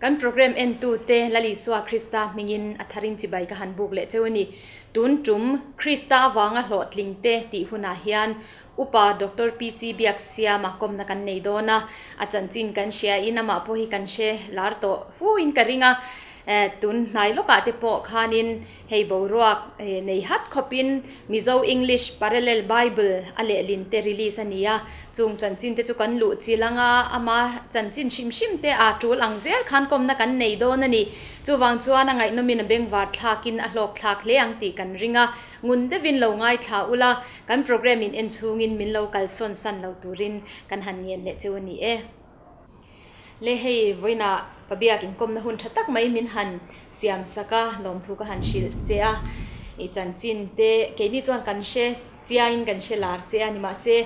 Kan program entute Lal Isua Krista hmingin a tharin chibai ka han buk leh cheu a ni. Tun tum Krista avanga hlawhtling te tih hunah hian Upa Doctor PC Biaksiama kawmna kan nei dawn a, a chanchin kan hria in amah pawh hi kan hre lar tawh fu in ka ring a, tun hnai lawkah te pawh khanin Hei boruak nei hat khawpin Mizo English Parallel Bible a lehlin te release a ni a, chung chanchin te chu kan luh chilh ang a, ama chanchin hrim hrim te a tul ang zel khan kawmna kan nei dawn a ni. Chuvang chuan a ngaihnawmin a bengvar thlakin a hlawk thlak hle ang tih kan ring a, ngun deuhin lo ngaithla ula, kan programme in en chhungin min lo kalsawn san lo turin kan han ngen leh cheu a ni e. Le hei vawiinah ka biak inkawmna hun tha tak mai min han siam sak a, lawmthu ka han hrilh che a, i chanchin te keini chuan kan hre chiangin kan hre lar che a ni mahse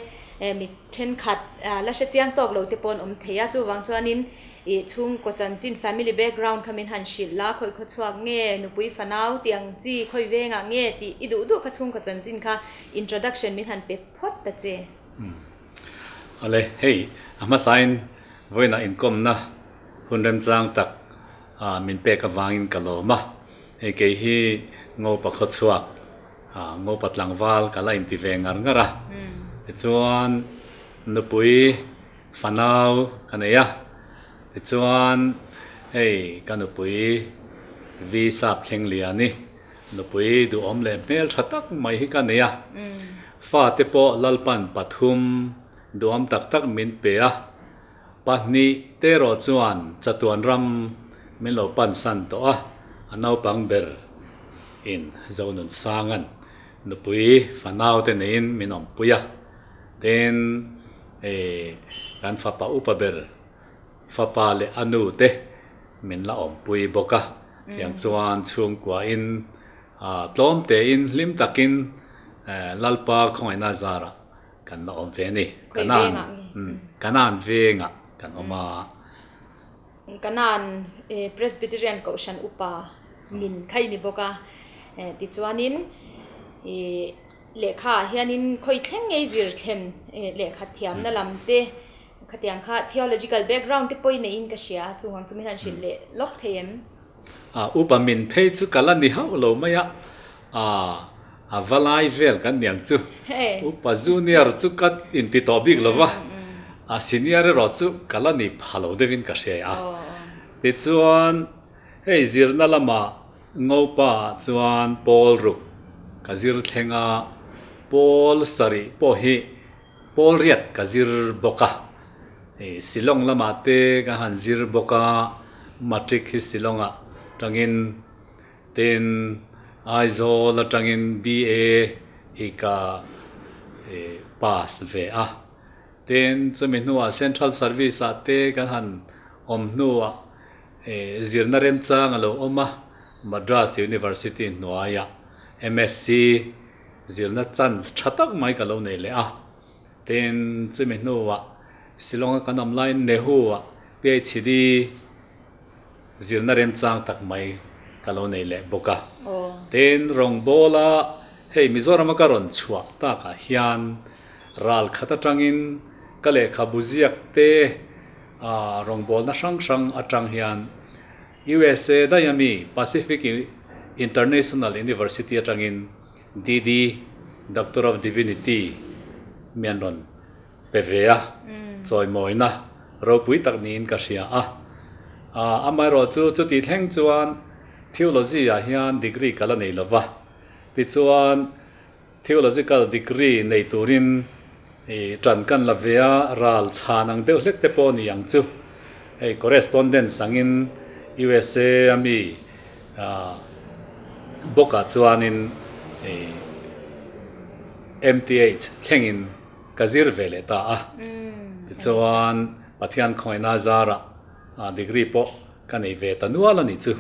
mi thenkhat la hre chiang tawk lo te pawh an awm thei a, chuvang chuanin i chhungkaw chanchin family background kha min han hrilh la, khawi khaw chhuak nge nupui fanau tih ang chi khawi vengah nge tih i duh duh kha chhungkaw chanchin kha introduction min han pe phawt ta che. Awle, hei a hmasain vawiinah inkawmna hun remchang tak min pek avangin ka lawm a. Hei kei hi Ngopa khawchhuak, Ngopa tlangval ka la inti ve ngar ngar a. Tichuan nupui fanau ka nei a, tichuan hei ka nupui V Sap thleng lian i. Nupui duhawm leh hmel tha tak mai hi ka nei a, fate pawh Lalpan pathum duhawm tak tak min pe a, pahnih te erawh chuan chatuan ram min lo pansan tawh a, a naupang ber in Zonunsanga'n nupui fanau te neiin min awmpui a, tin kan fapa upa ber Fapa leh a nu te min la awmpui bawk a, tiang chuan chhungkuain tlawm tein hlim takin Lalpa khawngaihna zarah kan la awm ve a ni. Khawi vengah nge? Kanan vengah kan awm a. Kanan Presbyterian Kohhran Upa min kha i ni bawk a, tichuanin lehkha ah hianin khawi thleng ngei zir thlen lehkha thiamna lam te Khatiang kha theological background te pawh i neihin ka hria, chung ang chu min han hrilh leh lawk thei em? A upa min phei chu ka la ni hauh lo mai a, a a va lai vel kan niang chu. Upa junior chu ka inti tawh bik lo va, a senior erawh chu ka la ni pha lo deuhin ka hria a. Tichuan hei zirna lamah Ngopa ah chuan pawl ruk ka zir thleng a, pawl sarih pawh hi Pawl riat ka zir bawk a, ih Shillong lamah te ka han zir bawk a, Matric hi Shillong ah tangin tin Aizawl atangin BA hi ka ih pass ve a, tin chumi hnuah Central Service ah te kan han awm hnuah ih zirna remchang a lo awm a, Madras University hnuaiah MSc Zirna chance tha tak mai ka lo nei leh a, tin chumi hnuah Shillong-a kan awm laiin Nehu-ah PhD zirna remchang tak mai ka lo nei leh bawk a. Tin rawngbawla hei Mizorama ka rawn chhuah takah hian ral khat atangin ka lehkhabu ziak te rawngbawlna hrang hrang atang hian USA daih ami Pacific International University atangin DD, Doctor of Divinity, mi an rawn pe ve a, chawimawina ropui tak niin ka hria a. Amaherawh chu chuti thleng chuan Theology ah hian degree ka la nei lova, tichuan Theological degree nei turin i tan kan la ve a, ral chhan ang deuh hlek te pawh ni ang chu. Hei correspondence angin USA a mi bawkah chuanin i MTH thlengin ka zir ve leh ta a. Tichuan Pathian khawngaihna zarah degree pawh ka nei ve ta nual a ni chu.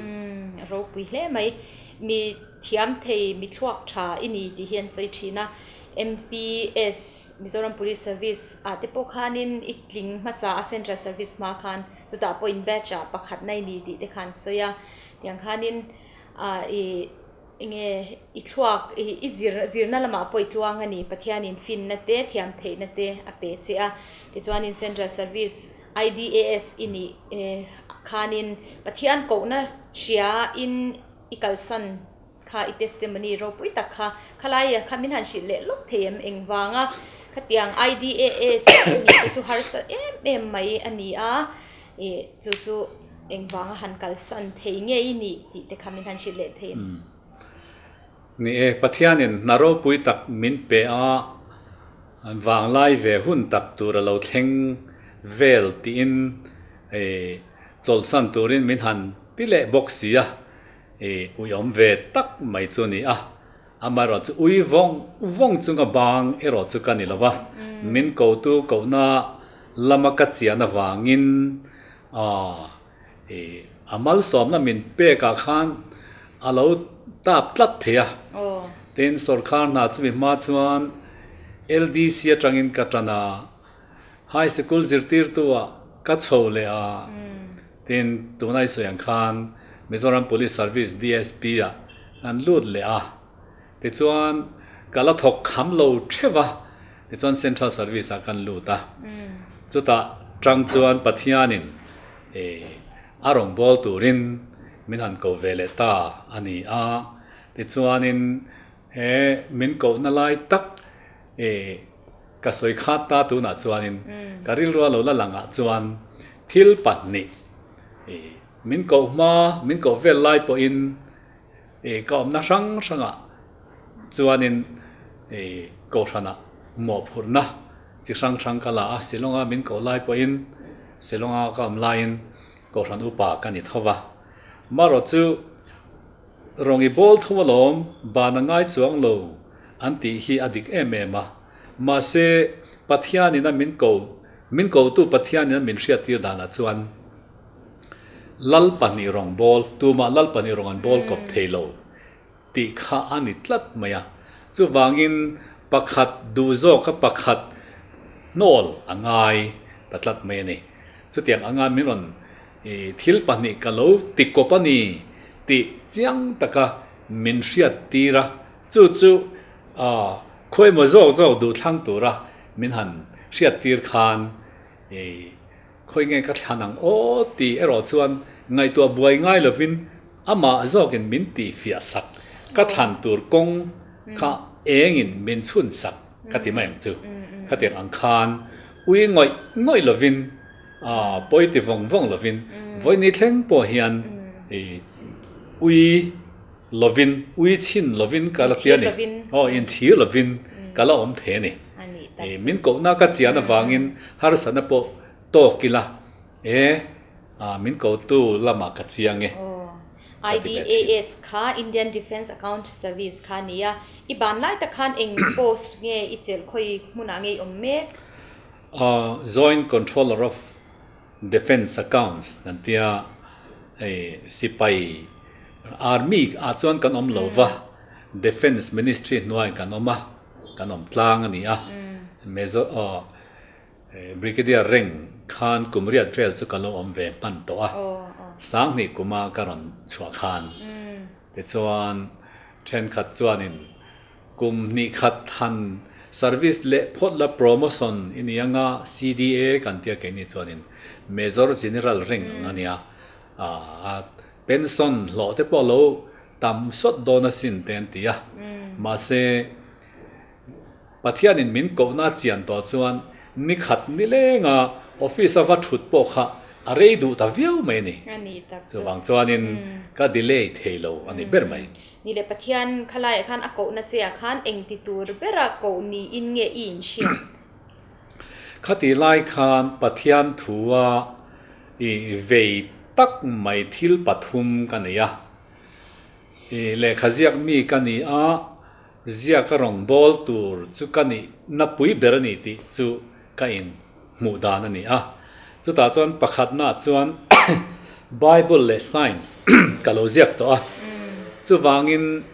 Ropui hle mai. Mi thiam thei, mi thluak tha i ni tih hi an sawi thin a. MPS, Mizoram Police Service, ah te pawh khanin i tling hmasa a, Central Service hma khan chutah pawh in batch ah pakhatna i ni tih te kha an sawi a. Tiang khanin ah i enge i thluak i zir zirna lamah pawh i tluang a ni. Pathianin finna te, thiam theihna te a pe che a. Tichuanin Central Service, IDAS i nih. khanin Pathian kohna hria in i kalsan kha i testimony ropui tak kha khalai kha min han hrilh leh lawk thei em engvanga khatiang IDAS nih te chu harsa em em mai a ni a ih chu chu engvanga han kalsan thei ngei i nih tih te kha min han hrilh leh thei em. Ni e, Pathianin hna ropui tak min pe a, vanglai ve hun tak tur a lo thleng vel tiin ih chawlhsan turin min han ti leh bawk si a. I uiawm ve tak mai chu a ni a, amaherawh chu ui vawng vawng chunga bang erawh chu ka ni lo va, min kotu kohna lama ka chian avangin aw i a malsawmna min pekah khan a lo tap tlat thei a. Tin, sawrkhar hna chumi hma chuan LDC atangin ka tan a, High Sikul zirtirtu-ah ka chho leh a, tin tuna i sawi ang khan Mizoram Police Service DSP-ah an lut leh a, tichuan ka la thawk kham lo theuh a, tichuan Central Service-ah kan lut a, chutah tang chuan Pathianin a rawn bawl turin min han ko ve leh ta a ni a, tichuanin he min kohna lai tak Ka sawi khat ta tunah chuanin ka rilrua lo la langah chuan thil pahnih min koh hma, min koh vel lai pawhin ka awmna hrang hrangah chuanin kohhranah mawhphurhna chi hrang hrang ka la a, Shillong-a min koh lai pawhin Shillong-a ka awm laiin kohhran upa ka ni tho va. Marawh chu Rawng i bawl tho alawm, ban a ngai chuang lo an tih hi a dik em em a. Mahse, Pathianin a min ko, min kotu Pathianin a min hriattir danah chuan Lal pahnih rawng bawl, tumah Lal pahnih rawng an bawl kawp thei lo tih kha a ni tlat mai a. Chuvangin pakhat duh zawka pakhat hnawl a ngai ta tlat mai a ni. Chutiang anga min rawn I thil pahnih ka lo ti kawp a ni tih chiang taka min hriat tir a, chu chu khawimaw zawk zawk duhthlang tura min han hriat tir khan i khawi nge ka thlan ang aw tih erawh chuan ngaihtuah buai ngai lovin amah zawkin min tihfiah sak, ka thlan tur kawng kha engin min chhun sak ka ti mai ang chu. Khatiang ang khan ui ngawih ngawih lovin A pawi ti vawng vawng lovin vawiini thleng pawh hian i ui lovin ui chhin lovin ka la tia ni. Aw inchhir lovin ka la awm thei a ni. I min kohna ka chian avangin harsatna pawh tawk ila e min kotu lamah ka chiang e. Aw IDAS kha Indian Defence Account Service kha a ni a, i ban lai tak khan eng post nge i chelh khawi hmunah nge i awm mek? Joint Controller of Defence Accounts kan tia hei sipai Army ah chuan kan awm lo va, Defence Ministry hnuaiah kan awm a, kan awm tlang a ni a. Major aw Brigadier rank khan kum riat vel chu ka lo awm ve hman tawh a, Sanghnih kuma ka rawn chhuah khan. Tichuan thenkhat chuanin Kum hnih khat han service leh phawt la promotion i ni anga CDA kan tia keini chuanin Major General rank ang a nia a pension hlawh te pawh lo tam sawt dawn asin te an ti a mahse Pathianin min kohna a chian tawh chuan ni khat ni lenga office a va thut pawh kha a rei duh ta viau mai a ni. Chuvang chuanin ka delay thei lo a ni ber mai. Ni leh Pathian khalaiah khan a kohna che ah khan eng ti tur bera koh niin nge i inhriat? Khati lai khan Pathian thua i vei tak mai thil pathum ka nei a. I lehkha ziak mi ka ni a, ziaka rawngbâwl tur chu ka nih na pui ber a ni tih chu ka in hmuh dan a ni a. Chutah chuan pakhatnaah chuan Bible leh Science ka lo ziak tawh a. Chuvangin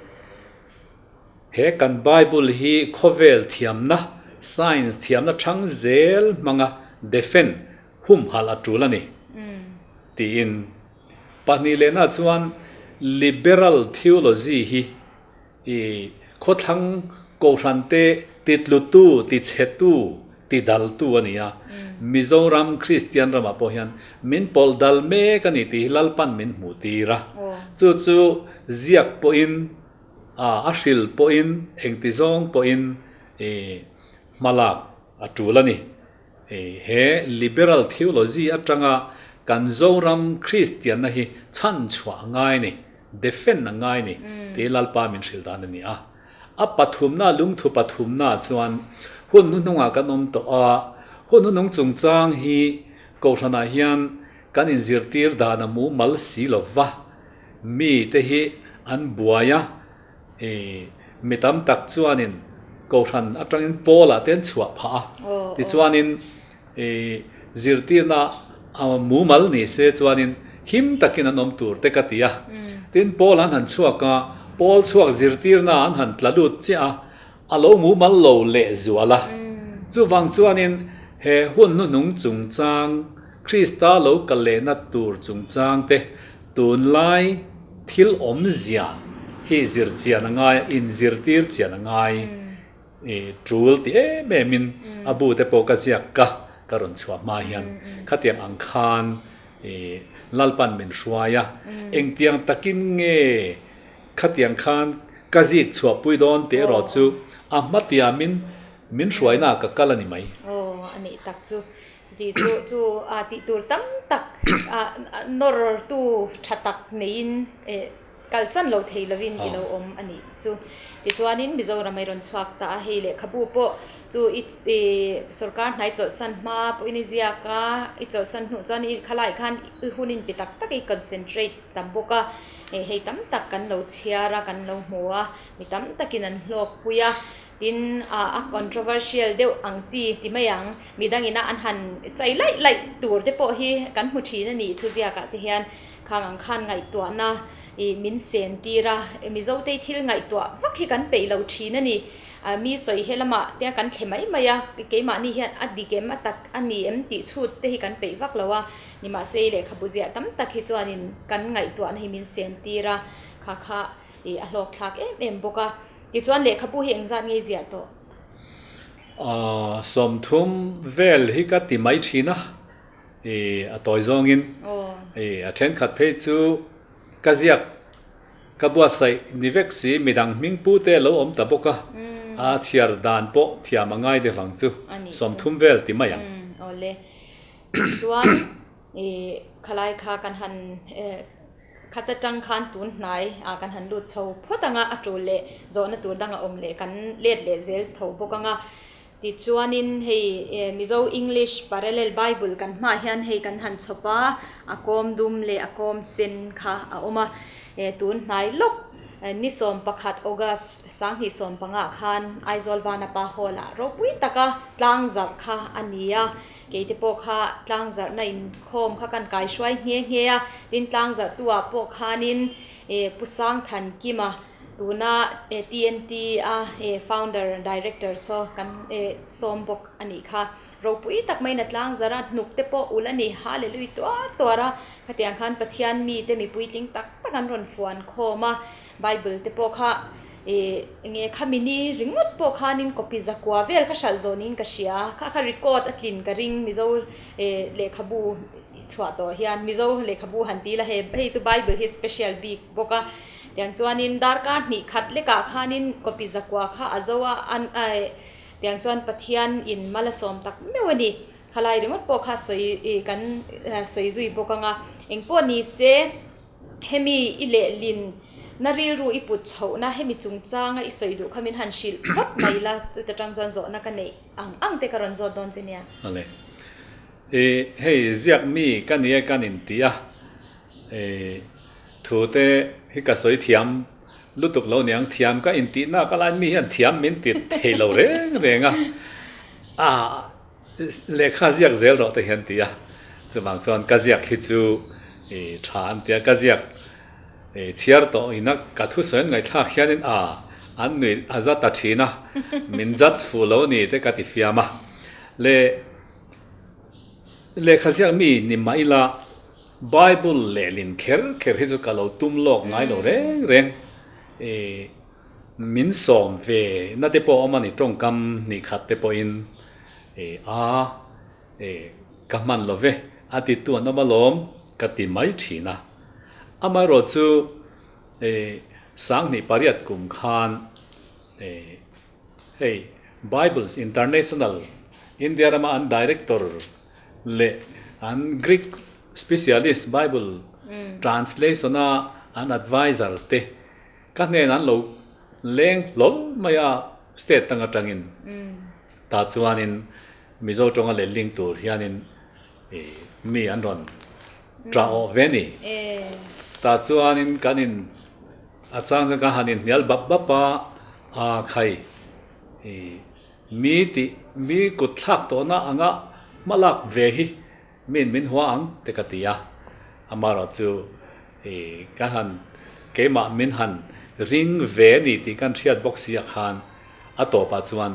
he kan Bible hi khawvel thiamna, Science thiamna thang zel hmanga defend, humhalh a tul a ni tiin. Pahnih lehnaah chuan Liberal Theology hi I khawthlang kohhrante titlutu, tichhetu, tidaltu a ni a. Mizoram Kristian ramah pawh hian min pawlh dal mek a ni tih hi Lalpan min hmuh tir a. Chu chu ziak pawhin, a hril pawhin, engti zawng pawhin hmalak a tul a ni. He liberal theology atanga kan Zoram Kristianna hi chhan chhuah a ngai ni, defend a ngai ni tih Lalpa min hrilh dan a ni a. A pathumna, lungthu pathumna chuan hun hnuhnungah kan awm tawh a, hun hnuhnung chungchang hi Kohhranah hian kan inzirtir dan a mumal si lo va, mite hi an buai a, I mi tam tak chuanin Kohhran atangin Paul-ah te an chhuah phah a, tichuanin i zirtirna mumal ni se chuanin him takin an awm tur te ka ti a. Tin, Paul an han chhuak a, Paul chhuak zirtirna an han tla lut chiah a, a lo mumal lo leh zual a. Chuvang chuanin he hun hnuhnung chungchang, Krista lo kal lehna tur chungchang te, Tunlai thil awmzia hi zir chian a ngai a, inzirtir chian a ngai i tul ti em em in a bu te pawh ka ziak ka ka rawn chhuah hma hian khatiang ang khan i Lalpan min hruai a, engtiang takin nge khatiang khan ka zik chhuahpui dawn tih erawh chu a hmatiamin Min hruaina ka kal a ni mai. Aw, a nih tak chu. Chuti chu chu a tih tur tam tak a nawrtu tha tak neiin eh kalsan lo thei lovin i lo awm a nih chu. Tichuanin Mizoram a rawn chhuak ta a, hei lehkhabu pawh chu i sorkar hnai chawlhsan hma pawhin i ziak a, i chawlhsan hnuh chuan i khalai khan i hun inpe tak tak i concentrate tam bawk a, hei tam tak kan lo chhiar a, kan lo hmu a, mi tam takin an hlawkpui a. Tin, a controversial deuh ang chi ti mai ang, midangina an han chai laih laih tur te pawh hi kan hmu thin a nih thuziakah te hian khang ang khan ngaihtuahna ih min sen tir a, Mizotei thil ngaihtuah vak hi kan peih lo thin a ni. Mi sawi he lamah te kan thle mai mai a, keimahni hian a dik em a tak a ni em tih chhut te hi kan peih vak lo a, nimahse lehkhabu ziah tam tak hi chuanin kan ngaihtuahna hi min sen tir a, kha kha ih a hlawkthlak em em bawk a. Tichuan lehkhabu hi engzat nge i ziah tawh? Aw, 30 vel hi ka ti mai thin a, ih a tawi zawngin. Ih a thenkhat phei chu ka ziak ka buatsaih ni vek si, midang hming pu te lo awm ta bawk a, a chhiar dan pawh thiam a ngai deuh ang chu, 30 vel ti mai ang. Awle, tichuan ih khalai kha kan han. Khat atang khan tun hnai ah kan han lut chho phawt ang a, a tul leh zawhna tur dang a awm leh kan let leh zel tho bawk ang a. Tichuanin hei Mizo English Parallel Bible kan hmaah hian hei kan han chhawp a, a kawm dum leh a kawm sen kha a awm a. Tun hnai lawk ni 11 August 2015 khan Aizawl Vanapa Hall ah ropui taka tlangzarh kha a ni a. Keite pawh kha tlangzarhna inkhawm kha kan kaihruai nghe nghe a, tin tlangzarhtu ah pawh khanin Pu Sangthankima tuna TNT a founder director saw kan sawm bawk a nih kha. Ropui tak maiin a tlangzarh a, hnuk te pawh ulh a ni, hallelujah tuar tuar a, khatiang khan Pathian mite mipuitling tak tak an rawn fuan khawm a, Bible te pawh kha Ih nge khami ni ringawt pawh khanin copy zakua vel kha hralh zawh niin ka hria, kha kha record a tlin ka ring Mizo eh lehkhabu chhuah tawh hian Mizo lehkhabu han ti la hei hei chu Bible hi special bik bawk a, tiang chuanin darkar hnih khat lekah khanin copy zakua kha a zo a an eh tiang chuan Pathian in mal a sawm tak meuh a ni, khalai ringawt pawh kha sawi ih kan sawi zui bawk ang a, engpawh ni se. Hemi i lehlin na rilru i put chhohna hemi chungchanga i sawi duh kha min han hrilh phawt mai la, chuta tang chuan zawhna ka neih ang ang te ka rawn zawt dawn che nia. Awle. I hei ziak mi ka ni e kan inti a, i thu te hi ka sawi thiam lutuk lo niang, thiam ka intih nak a laiin mi hian thiam min ti thei lo reng reng a, a Lehkha ziak zel rawh te hian ti a, chuvang chuan ka ziak hi chu i tha an ti a, ka ziak i chhiar tawh ina ka thusawi an ngaihthlak hianin a an nuih a za ta thin a, min judge fuh lo a ni te ka ti fiam a. Le lehkha ziak mi ni mah ila Bible lehlin kher kher hi chu ka lo tum lawk ngai lo reng reng i min sawm ve na te pawh a awm a ni tawngkam hnih khat te pawhin. A ka hman lo ve a titu an awm alawm ka ti mai thin a. Amaherawh chu 2008 kum khan hei Bibles International India rama an director leh an Greek specialist Bible translation a an adviser te Ka hnen an lo leng hlawl mai a state dang atangin tah chuanin Mizo tawnga letling tur hianin mi an rawn tah awh ve a ni. Tah chuanin kan in a chang chuan kan han inhnial bap bap a, a khai mi tih mi kut thlak tawhna anga hma lak ve hi Min min hua ang te ka ti a, amaherawh chu i ka han keimah min han ring ve a ni tih kan hriat bawk si ah khan a tawpah chuan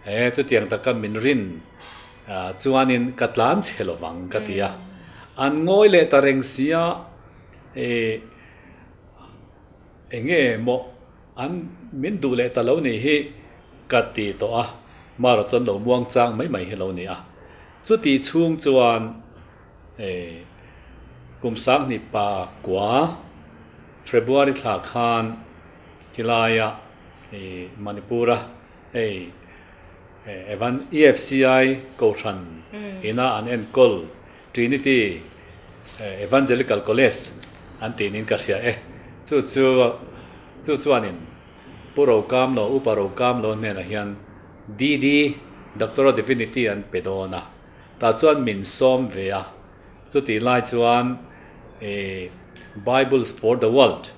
e chutiang taka min rin chuanin ka tlan chhe lovang ka ti a, an ngawi leh ta reng si a i enge maw an min duh leh ta lo nih hi ka ti tawh a, maherawh chuan lo muang chang mai mai hi lo ni a. Chuti chhung chuan kum 2009 February thla khan tilaia Manipur-a hei Evan EFCI Kohhran ina an enkawl Trinity Evangelical College an tih niin ka hria e. Chu chu chu chuanin Pu Rokamlo, Upa Rokamlo hnenah hian DD, Doctor of Divinity an pe dawn a, tah chuan min sawm ve a, chutih lai chuan ih Bibles for the World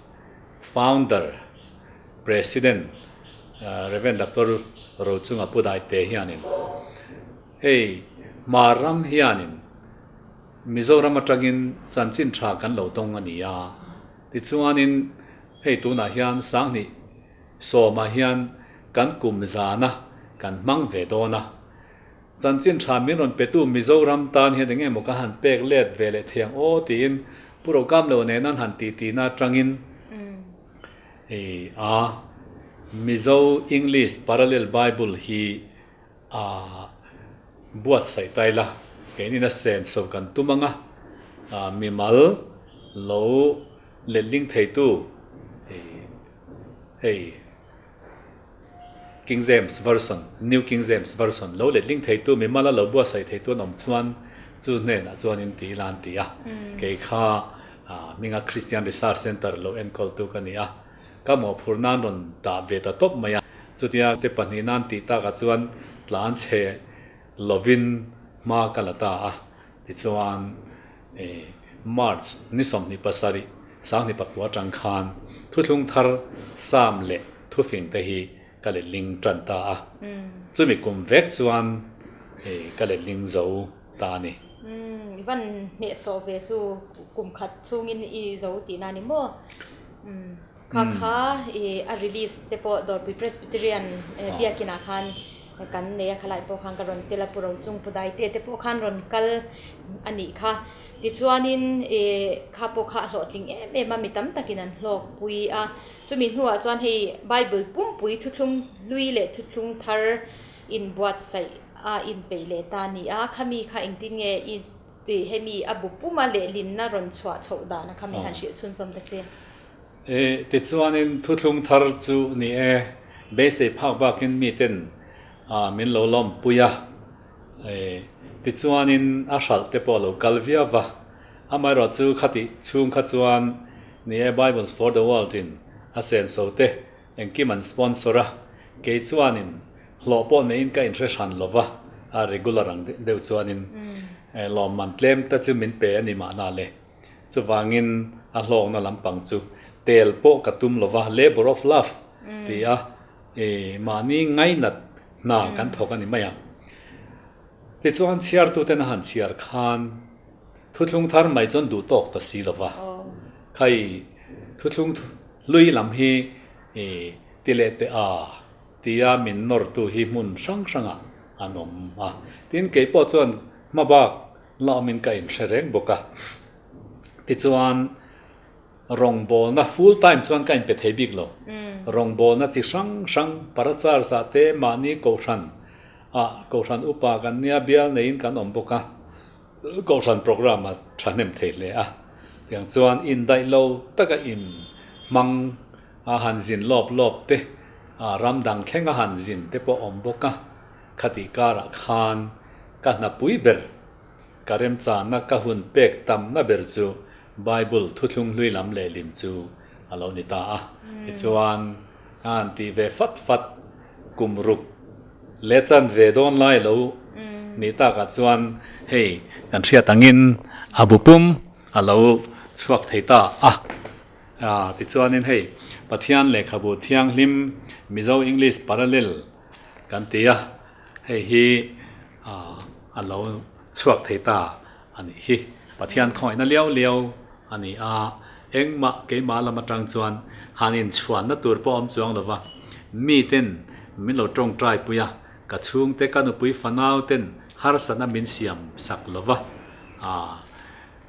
founder President Rev Doctor Rochunga Pu Daite hianin hei Hmar ram hianin Mizoram atangin chanchin tha kan lo dawng a ni a, tichuanin hei tunah hian 2000 Sawmah hian kan kum zana kan hmang ve dawn a. Chanchin tha min rawn petu Mizoram tan hian eng emaw ka han pek let ve leh thei ang aw tiin Pu Rokamlo nen an han titi na atangin i a Mizo English Parallel Bible hi a buatsaih ta ila keinin a senso kan tum ang a, mimal lo letling theitu i Hei King James Version, New King James Version, lo letling theitu mimala lo buatsaih theitu an awm chuan chu hnenah chuanin ti ila an ti a. Kei kha hminga Christian Research Centre lo enkawltu ka ni a, ka mawhphurh nan rawn dah ve ta tawp mai a. Chutia te pahnih nan tih takah chuan tlan chhe lovin hma ka la ta a. Tichuan March ni 27, 2009 atang khan thuthlung thar Sam leh thufing te hi ka letling tan ta a. Chumi kum vek chuan ka letling zo ta a ni. I van hnehsawh ve chu kum khat chhungin i zo tihna a ni maw? Kha kha i a release te pawh Dawrpui Presbyterian biakinah khan kan nei a, khalai pawh khan ka rawn tel a, Pu Rochung Pu Daite te pawh khan rawn kal a nih kha. Tichuanin i kha pawh kha a hlawhtling em em a, mi tam takin an hlawkpui a. Chumi hnuah chuan hei Bible pumpui thuthlung hlui leh thuthlung thar inbuatsaih a inpeih leh ta a ni a, khami kha engtin nge i Tih hemi a bu puma lehlinna rawn chhuah chhoh dan a kha min han hrilh chhunzawm ta che. E, tichuanin thuthlung thar chu ni e, beisei phak bakin miten a min lo lawmpui a, e, tichuanin a hralh te pawh a lo kal viau va, amaherawh chu khatih chhung kha chuan ni e Bibles for the World in a senso te Engkim an sponsor a, kei chuanin hlawh pawh neiin ka inhre hran lo va, a regular ang deuh chuanin lawmman tlem ta chu min pe a ni mahna le. Chuvangin a hlawkna lampang chu tel pawh ka tum lo va, labour of love ti a mahni ngainat hna kan thawk a ni mai a. Tichuan chhiartuten a han chhiar khan thuthlung thar mai chuan duh tawk ta si lo va, khai thuthlung Hlui lam hi i ti leh teh a tia min nawrtu hi hmun hrang hrangah an awm a. Tin, kei pawh chuan hma bak la awmin ka inhre reng bawk a. Tichuan, rawngbawlna full time chuan ka inpe thei bik lo. Rawngbawlna chi hrang hrang, parachars ah te, mahni kohhran. Ah Kohhran upa kan nia bial neiin kan awm bawk a, Kohhran programme a thahnem thei hle a. Tiang chuan indaih lo taka in hmang a han zin lawp lawp te, ah ram dang thleng a han zin te pawh awm bawk a. Khatih karah khan ka hnapui ber, ka remchana ka hun pek tamna ber chu Bible thuthlung hlui lam lehlin chu a lo ni ta a. Tichuan ka han tih ve fat fat kum ruk leh chan ve dawn lai lo nih takah chuan hei kan hriat angin a bu pum a lo chhuak thei ta a. Tichuanin hei Pathian lehkhabu thianghlim Mizo English Parallel kan ti a, hei hi a lo chhuak thei ta a nih hi. Pathian khawngaihna liau liau a ni a, engmah keimah lam atang chuan han inchhuanna tur pawh awm chuang lo va, miten min lo tawngtai pui a, ka chhungte ka nupui fanau ten harsatna min siam sak lo va,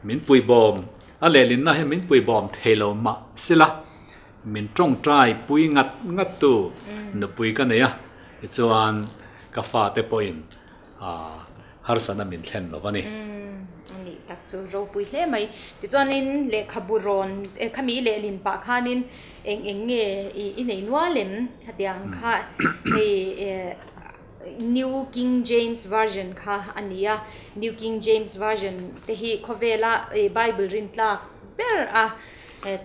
min puibawm a lehlinna hi min puibawm thei lo mah sela min tawngtai pui ngat ngat tu nupui ka nei a, tichuan ka fate pawhin Aaa harsatna min thlen lo a ni. Umm a nih tak chu ropui hle mai. Tichuanin lehkhabu rawn khami lehlin pah khanin eng eng nge i nei nual em? Khatiang kha hei New King James Version kha a ni a, New King James Version te hi khawvela Bible rintlak ber a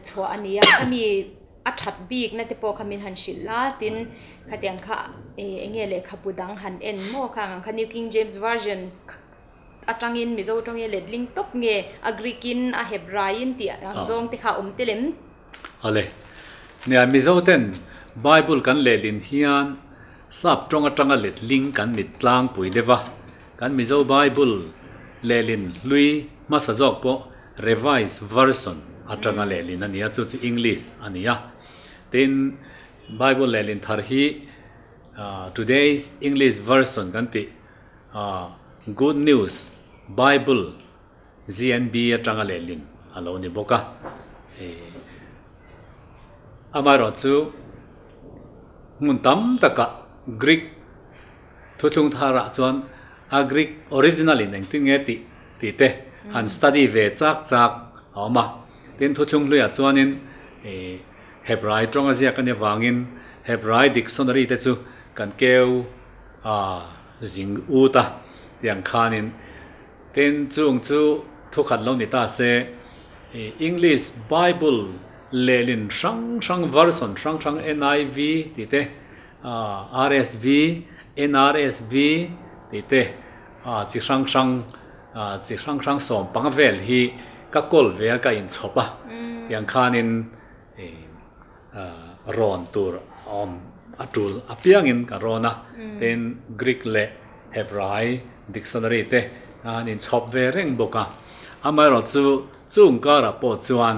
chhuah a ni a, khami A that bik na te pawh kha min han hrilh la, tin khatiang kha eng nge lehkhabu dang han en maw kha ang kha New King James Version atangin Mizo tawngin letling tawp nge a Greek in a Hebrai in tih ang zawng te kha a awm tel em? Awle, nia Mizo ten Bible kan lehlin hian sap tawng atanga letling kan mit tlangpui deuh a, kan Mizo Bible lehlin hlui hmasa zawk pawh Revised Version atanga lehlin a ni a, chu chu English a ni a. Tin, Bible lehlin thar hi Today's English Version kan tih Good News Bible, GNB, atanga lehlin a lo ni bawk a. Amaherawhchu, hmun tam takah Greek Thuthlung tharah chuan a Greek original in engtin nge tih tih te han study ve chak chak a awm a. Tin, thuthlung hluiah chuanin ih Hebrai tawng a ziak a nih avangin Hebrai dictionary te chu kan keu a zing ut a tiang khanin tin chung chu thukhat lo ni ta se ih English Bible lehlin hrang hrang version hrang hrang NIV tih te RSV, NRSV tih te chi hrang hrang chi hrang hrang sawm panga vel hi ka kawl ve a ka inchhawp a tiang khanin rawn tur a awm a tul apiangin ka rawn a tin Greek leh Hebrai dictionary te an inchhawp ve reng bawk a amaherawhchu chung karah pawh chuan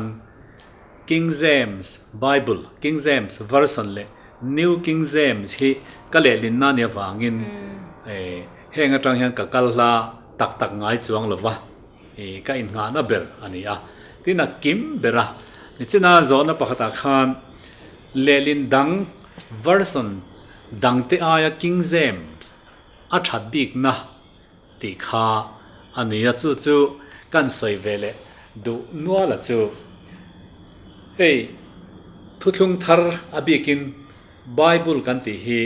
King James Bible, King James Version leh New King James hi ka lehlinna nia vangin heng atang hian ka kal hla tak tak ngai chuang lo va, ka innghahna ber a ni a. Tin a kim ber a, nichina zawhna pakhatah khan lehlin dang version dangte aia King James a that bikna tih kha a ni a, chu chu kan sawi ve leh duh nual a chu. Hei thuthlung thar a bikin Bible kan tih hi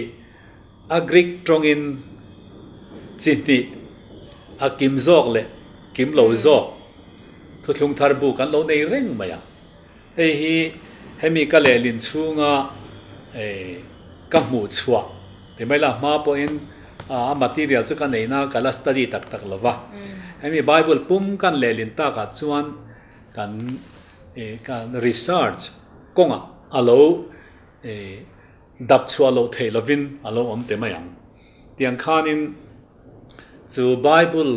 a Greek tawngin chi hnih a kim zawk leh kim lo zawk thuthlung thar bu kan lo nei reng mai a. Hei hi hemi ka lehlin chhunga ka hmuh chhuah ti mai la hma pawhin a material chu ka neina ka la study tak tak lo va. Hemi Bible pum kan lehlin takah chuan kan kan research kawngah a lo dap chhuah loh theih lovin a lo awm ti mai ang. Tiang khanin Chu Bible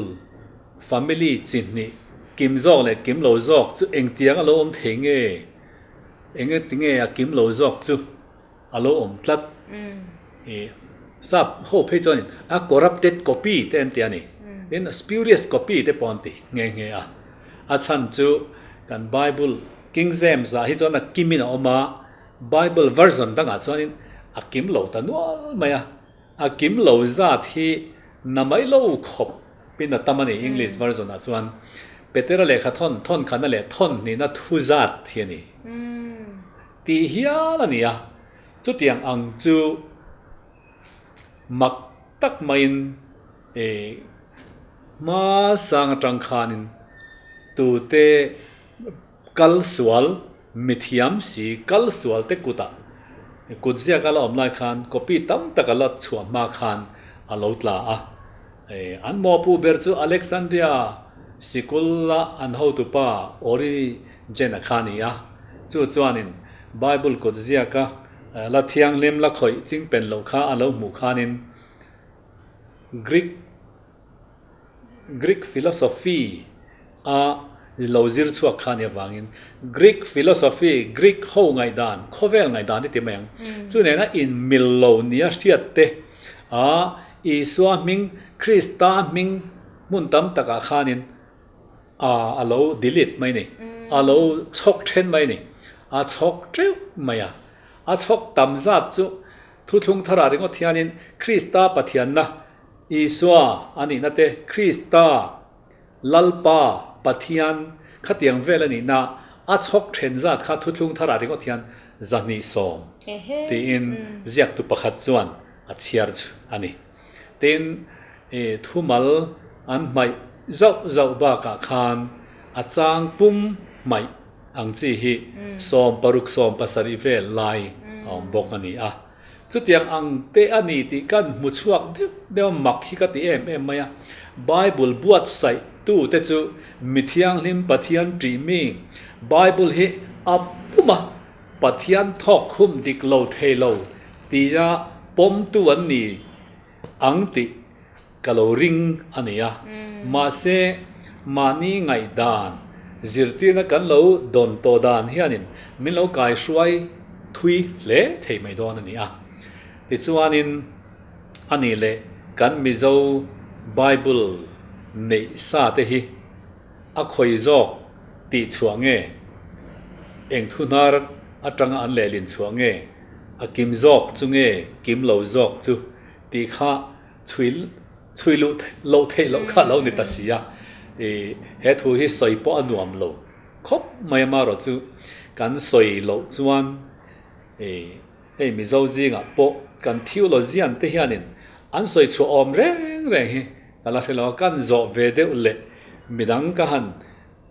family chi hnih kim zawk leh kim lo zawk chu engtiang a lo awm thei nge? Enge ti nge a kim lo zawk chu a lo awm tlat? I sap ho phei chuanin a corrupted copy te an ti a ni. Tin, a spurious copy te pawh an ti nghe nghe a. A chhan chu kan Bible King James ah hi chuan a kimin a awm a, Bible version dangah chuanin a kim lo ta nual mai a. A kim lo zat hi na mai lo khawp in a tam a ni English version ah chuan Petera lehkha thawn thawn khatna leh thawn hnihna thu zat hi a ni tih hial a ni a, chutiang ang chu mak tak maiin ih hmasang atang khanin tute Kal sual, mithiam si kal sual te kutah kut ziak a la awm lai khan copy tam tak a la chhuah hma khan a lo tla a. An mawhpuh ber chu Alexandria sikul a an hotupa Origen-a kha a ni a. Chu chuanin Bible kut ziaka la thianghlim la khawih chingpen loh kha a lo hmuh khanin Greek Greek philosophy a lo zir chhuak kha nia vangin Greek philosophy, Greek ho ngaihdan, khawvel ngaihdan i ti mai ang, chu nena inmil lo nia hriat te a Isua hming, Krista hming hmun tam takah khanin a a lo delete mai ni, a lo chhawk then mai ni, a chhawk teuh mai a, a chhawk tam zat chu thuthlung tharah ringawt hianin Krista Pathianna Isua a nihna te, Krista, Lalpa, Pathian, khatiang vel a nihna a chhawk then zat kha thuthlung tharah ringawt hian 210 tiin ziaktu pakhat chuan a chhiar chu a ni. Tin, thumal an hmaih zauh zauh bakah khan a chang pum hmaih ang chi hi 60 70 vel lai a awm bawk a ni a. Chutiang ang te a ni tih kan hmu chhuak deuh deuh a, mak hi ka ti em em mai a. Bible buatsaih tu te chu mi thianghlim Pathian ṭih mi, Bible hi a pum a, Pathian thawk khum dik lo thei lo tia pawmtu an ni ang tih Ka lo ring a ni a, mahse mahni ngaihdan zirtirna kan lo dawn tawh dan hianin min lo kaihruai thui hle thei mai dawn a ni a. Tichuanin a nih leh kan Mizo Bible neih sa te hi a khawi zawk tih chhuah nge, eng thu hnar atanga an lehlin chhuah nge, a kim zawk chu nge kim lo zawk chu tih kha Chhui chhui luh loh theih loh kha a lo ni ta si a, i he thu hi sawi pawh a nuam lo khawp mai amarawh chu kan sawi loh chuan i hei Mizo zingah pawh kan theologian te hianin an sawi chhuah awm reng reng hi ka la hre lo a, kan zawh ve deuh leh midang ka han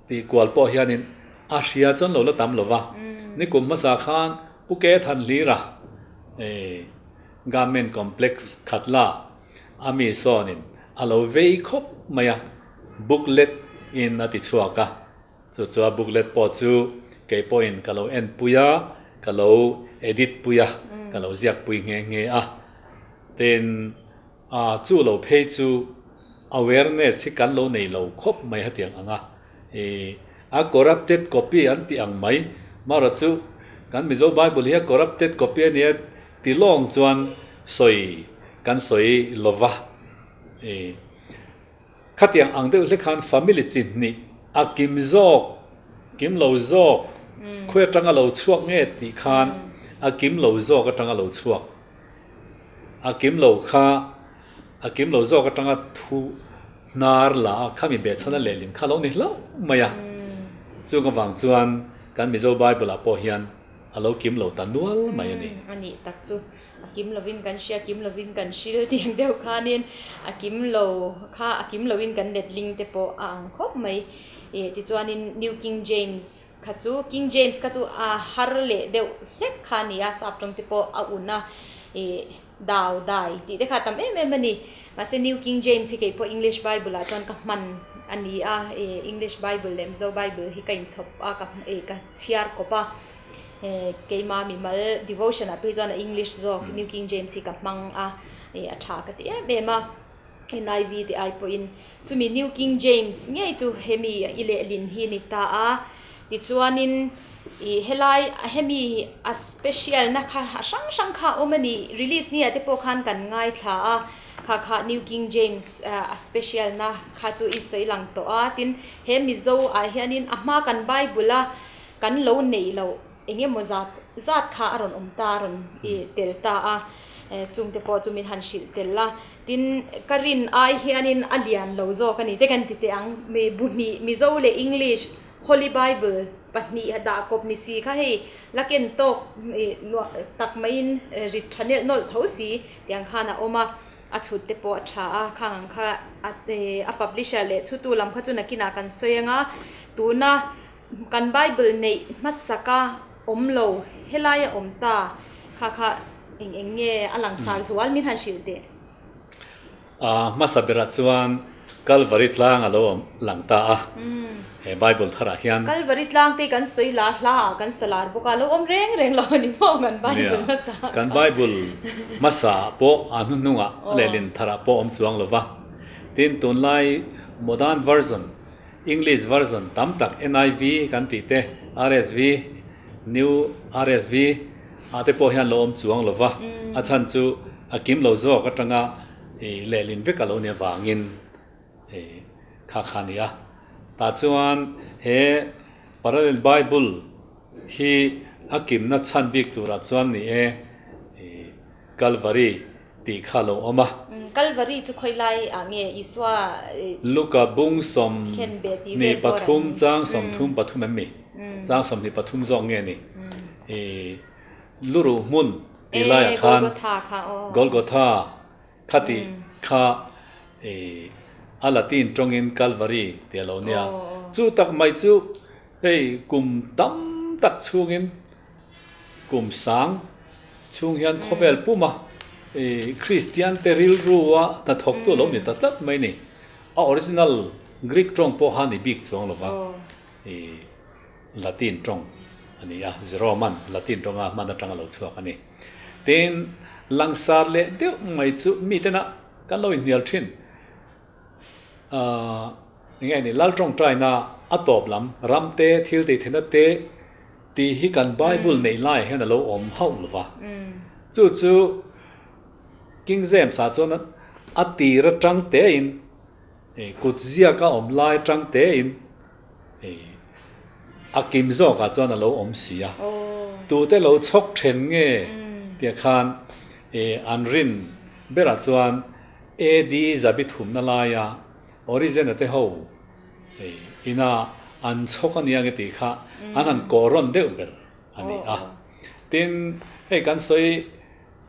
tih kual pawh hianin a hria chuan lo la tam lo va, nikum hmasa khan Pu Ke Thanhlira i Garment Complex khat la a mi sawnin a lo vei khawp mai a, booklet in a ti chhuak a, chu chu a booklet pawh chu kei pawhin ka lo en pui a, ka lo edit pui a, ka lo ziak pui nghe nghe a, tin a chu lo phei chu awareness hi kan lo nei lo khawp mai hetiang ang a, ih a corrupted copy an tih ang mai, marawh chu kan Mizo Bible hi a corrupted copy a nia Ti lawng chuan sawi kan sawi lo va, i khatiang ang deuh hlek khan family chi hnih a kim zawk, kim lo zawk, khawi atanga lo chhuak nge tih khan a kim lo zawk atanga lo chhuak, a kim lo kha a kim lo zawk atanga thu hnar la a khami behchhan a lehlin kha lo ni hlauh mai a, chung avang chuan kan Mizo Bible ah pawh hian A lo kim lo ta nual mai a ni. A nih tak chu a kim lovin kan hria, kim lovin kan hril tih ang deuh khanin a kim lo kha a kim loin kan letling te pawh a ang khawp mai. Ih tichuanin New King James kha chu King James kha chu a har leh deuh hlek kha a ni a, sap tawng te pawh a un a, ih dau dai tih te kha a tam em em a ni. Mahse New King James hi kei pawh English Bible ah chuan ka hman a ni a, ih English Bible leh Mizo Bible hi ka inchhawp a ka ih ka chhiar kawp a. Keima mimal devotion ah phei chuan a English zawk New King James hi ka hmang a, a tha ka ti em em a, NIV te ai pawhin chumi New King James ngei chu hemi i lehlin hi ni ta a, tichuanin ih helai hemi a special na kha a hrang hrang kha a awm a ni, release ni ah te pawh khan kan ngaithla a, kha kha New King James a special na kha chu i sawi lang tawh a, tin he Mizo ah hianin a hma kan Bible a. Kan lo neih loh eng emaw zat zat kha a rawn awm ta, a rawn tel ta a. Chungte pawh chu min han hrilh tel a, tin ka rin ai hianin a lian lo zawk a ni te kan ti teh ang. Bu hnih Mizo leh English Holy Bible pahnih dah kawp ni si kha hei la ken tawk tak maiin rit tha nelh nawlh tho si tiang khan a awm a, a chhut te pawh a tha a, khang ang kha a publisher leh chhutu lam kha chu nakinah kan sawi ang a, tuna kan Bible neih hmasaka awm lo helaia awm ta kha kha eng eng nge a langsar zual min han hrilh teh. A hmasa berah chuan Kalvari tlang a lo awm lang ta a, he Bible tharah hian. Kalvari tlang te kan sawi lar hla ah kan sa lar bawk a, lo awm reng reng lo a ni maw kan Bible hmasa ah khan. Kan Bible hmasa ah pawh a hnuhnungah lehlin tharah pawh awm chuang lo va. Tin, tunlai modern version, English version tam tak NIV kan tih te, RSV, New RSV ah te pawh hian lo awm chuang lo va, a chhan chu A kim lo zawk atanga i lehlin vek a lo nih avangin i kha kha a ni a. Tah chuan he Parallel Bible hi a kimna chhan bik turah chuan ni e i Kalvari tih kha a lo awm a. Kalvari chu khawi lai ah nge Isua i Luka bung 23 chang 33 em mi? Chang 23 zawk nge ni? I Luruh hmun tih laiah khan Golgotha kha tih kha a Latin tawngin Calvary tih a lo nia. Chu tak mai chu hei kum tam tak chhungin kum sang chhung hian khawvel puma Kristian te rilrua hnathawktu a lo ni ta tlat mai ni. A original Greek tawng pawh kha ni bik chuang lova. Latin tawng a ni a, Zeroman Latin tawnga hman atanga lo chhuak a ni. Tin, langsar leh deuh mai chu mitena kan lo inhnial thin. Ahh enge a nih, Lal tawngtaina a tawp lam, ram te, thil tih theihna te tih hi kan Bible neih laiah hian a lo awm hauh lo va. Chu chu King James-ah chuan a tir atang tein Kut ziaka awm lai tang tein a kim zawkah chuan a lo awm si a, tute lo chhawk then nge tih khan an rin berah chuan AD zabi thumna laia Origen-a te ho ina an chhawk a nia nge tih kha an han kawh rawn deuh ber a ni a. Tin, hei kan sawi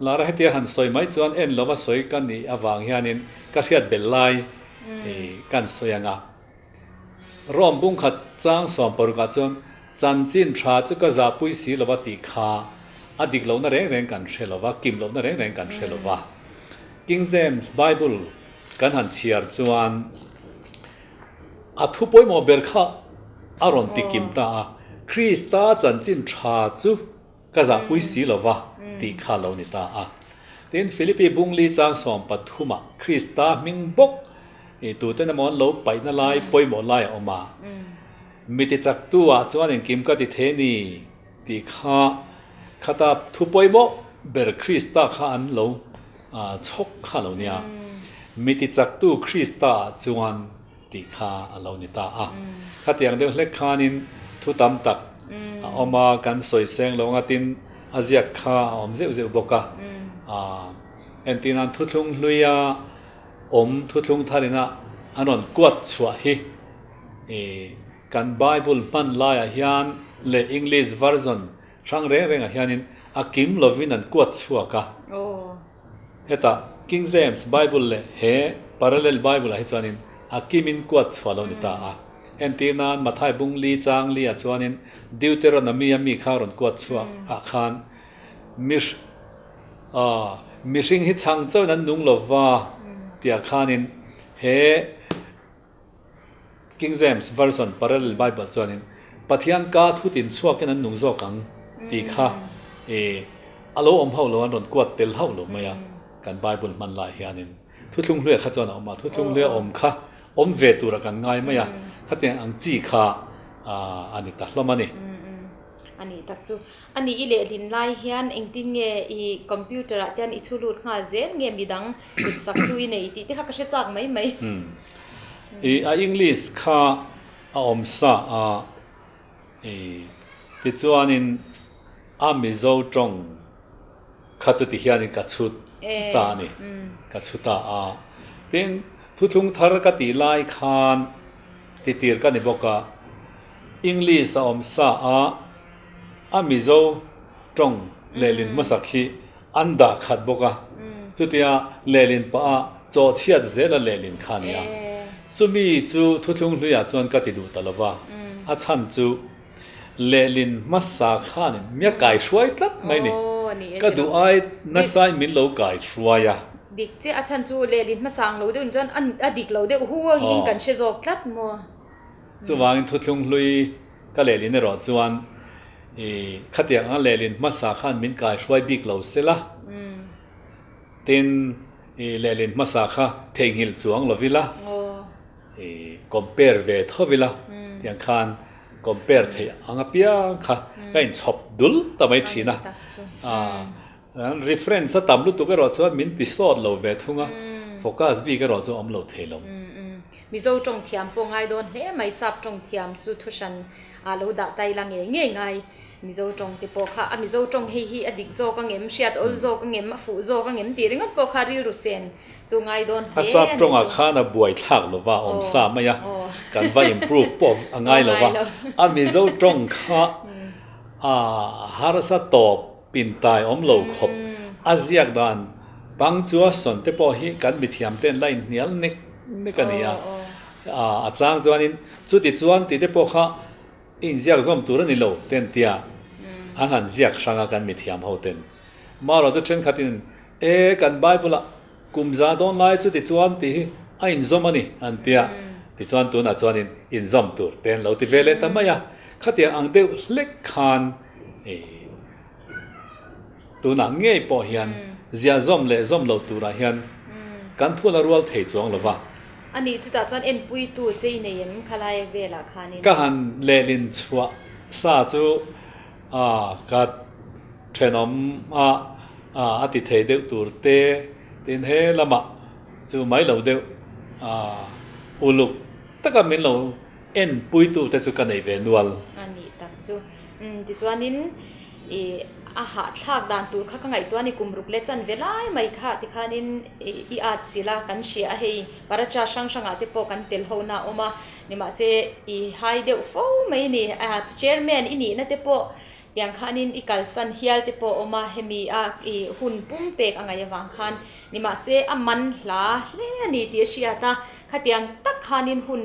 Lara hetia han sawi mai chuan en lova sawi ka nih avang hianin ka hriat belh lai kan sawi ang a. Rome bungkhat chang 16 ah chuan chanchin tha chu ka zahpui si lova tih kha a dik lohna reng reng kan hre lova, kim lohna reng reng kan hre lova. King James Bible kan han chhiar chuan a thu pawimawh ber kha a rawn ti kim ta a, Krista chanchin tha chu Ka zahpui si lo va tih kha lo ni ta a. Tin, Philippi bungli chang 13 ah Krista hming bawk i tuten emaw an lo paihna lai pawimawh lai a awm a. Mi tichaktu ah chuan engkim ka ti thei ni tih kha khata thu pawimawh ber Krista kha an lo chhawk kha lo nia. Mi tichaktu Krista ah chuan tih kha a lo ni ta a. Khatiang deuh hlek khanin thu tam tak a awm a, kan sawi seng lo anga tin a ziak kha a awm zeuh zeuh bawk a. Entirnan thuthlung hluia awm thuthlung tharina an rawn kuat chhuah hi kan Bible hman laiah hian leh English version hrang reng rengah hianin a kim lovin an kuat chhuak a. Hetah King James Bible leh he Parallel Bible ah hi chuanin a kimin kuat chhuah lo ni ta a. Entir nan Mathai bung li chang li ah chuanin Deuteronomy a mi kha rawn kuat chhuak ah khan mihr ah mihring hi chhang chauhin an nung lo va tih ah khanin he King James Version Parallel Bible chuanin Pathian ka thu tin chhuakin an nung zawk ang tih kha i a lo awm hauh lo, an rawn kuat tel hauh lo mai a, kan Bible hman lai hianin thuthlung hluia kha chuan a awm a, thuthlung hluia awm kha awm ve tura kan ngai mai a, khatiang ang chi kha a ni ta hlawm a ni. A nih tak chu. A nih i lehlin lai hian engtin nge i computer ah te hian i chhu lut nghal zel nge midang kut sak tu i nei tih te kha ka hre chak mai mai. I a English kha a awm sa a i tichuanin a Mizo tawng kha chu ti hianin ka chhut. ta a ni. Ka chhu ta a. Tin, thuthlung thar ka tih lai khan titir ka ni bawk a, English a awm sa a, a Mizo tawng lehlin hmasak hi an dah khat bawk a, chutia lehlin pah a chawhchhiat zel a lehlin kha a ni a. Chumi chu thuthlung hluiah chuan ka ti duh ta lo va, a chhan chu lehlin hmasa khan mi a kaihruai tlat mai ni. Ka duh ai nasain min lo kaihruai a. Dik chiah, a chhan chu lehlin hmasa ang lo deuh ni chuan a dik lo deuh hu in kan hre zawk tlat maw. Chuvangin thuthlung hlui ka lehlin erawh chuan I khatiang anga lehlin hmasa khan min kaihruai bik lo se la, tin i lehlin hmasa kha theihnghilh chuang lo ila, i compare ve tho ila, tiang khan compare theih ang apiang kha ka inchhawp dul ta mai thin a. Reference a tam lutuk erawh chuan min ti sawt lo ve thung a, focus bik erawh chu a awm lo thei lo. Mizo tawng thiam pawh ngai dawn hle mai, sap tawng thiam chu thuhran ah lo dah ta ila ngei ngei ngai. Mizo tawng te pawh kha a Mizo tawng hei hi a dik zawk angem, hriat awl zawk angem, a fuh zawk angem tih ringawt pawh kha rilru sen chu ngai dawn hle A sap tawngah khan a buai thlak lo va, awm sa mai a, kan va improve pawh a ngai lo va, a Mizo tawng kha a harsa tawp. Pintai awm lo khawp a ziak dan punctuation te pawh hi kan mithiam ten la inhnial nek nek a ni a. A chang chuanin chuti chuan tih te pawh kha i inziak zawm tur a ni lo te an tia an han ziak hrang a kan mithiam ho ten. Marawh chu thenkhatin e kan Bible ah kum za dawn lai chuti chuan tih hi a inzawm a ni an tia tichuan tunah chuanin inzawm tur te an lo ti ve leh ta mai a. Khatiang ang deuh hlek khan i Tunah ngei pawh hian ziah zawm leh zawm lo turah hian kan thu la rual thei chuang lo va. A nih chutah chuan enpuitu che i nei em khalai velah khanin? Ka han lehlin chhuah sa chu ka thenawm a a ti thei deuh tur te tin he lamah chu mai lo deuh uluk taka min lo Enpuitu te chu ka nei ve nual. A nih tak chu. Umm tichuanin ih a hahthlak dan tur kha ka ngaihtuah a ni kum ruk leh chan ve lai mai kha tikhanin ih i at chilh a kan hria a hei paracha hrang hrangah te pawh kan tel ho na a awm a nimahse i hai deuh fo mai ni a chairman i nihna te pawh tiang khanin i kalsan hial te pawh a awm a hemi a ih hun pum pek a ngaih avang khan nimahse a man hla hle a ni tih a hriat a khatiang tak khanin hun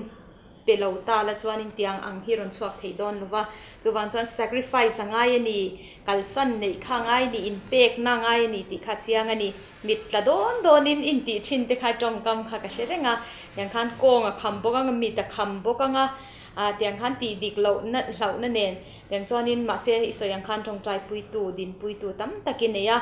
Pe lo ta la chuanin tiang ang hi rawn chhuak thei dawn lo va. Chuvang chuan sacrifice a ngai a ni, kalsan neih kha a ngai a ni, inpekna a ngai a ni tih kha a chiang a ni. Mit tla dawn dawnin intih thin te kha tawngkam kha ka hre reng a. Tiang khan kawng a kham bawk ang a, mit a kham bawk ang a, ah tiang khan tih dik lohna hlauhna nen. Tiang chuanin mahse i sawi ang khan tawngtai puitu, dinpuitu tam tak i nei a.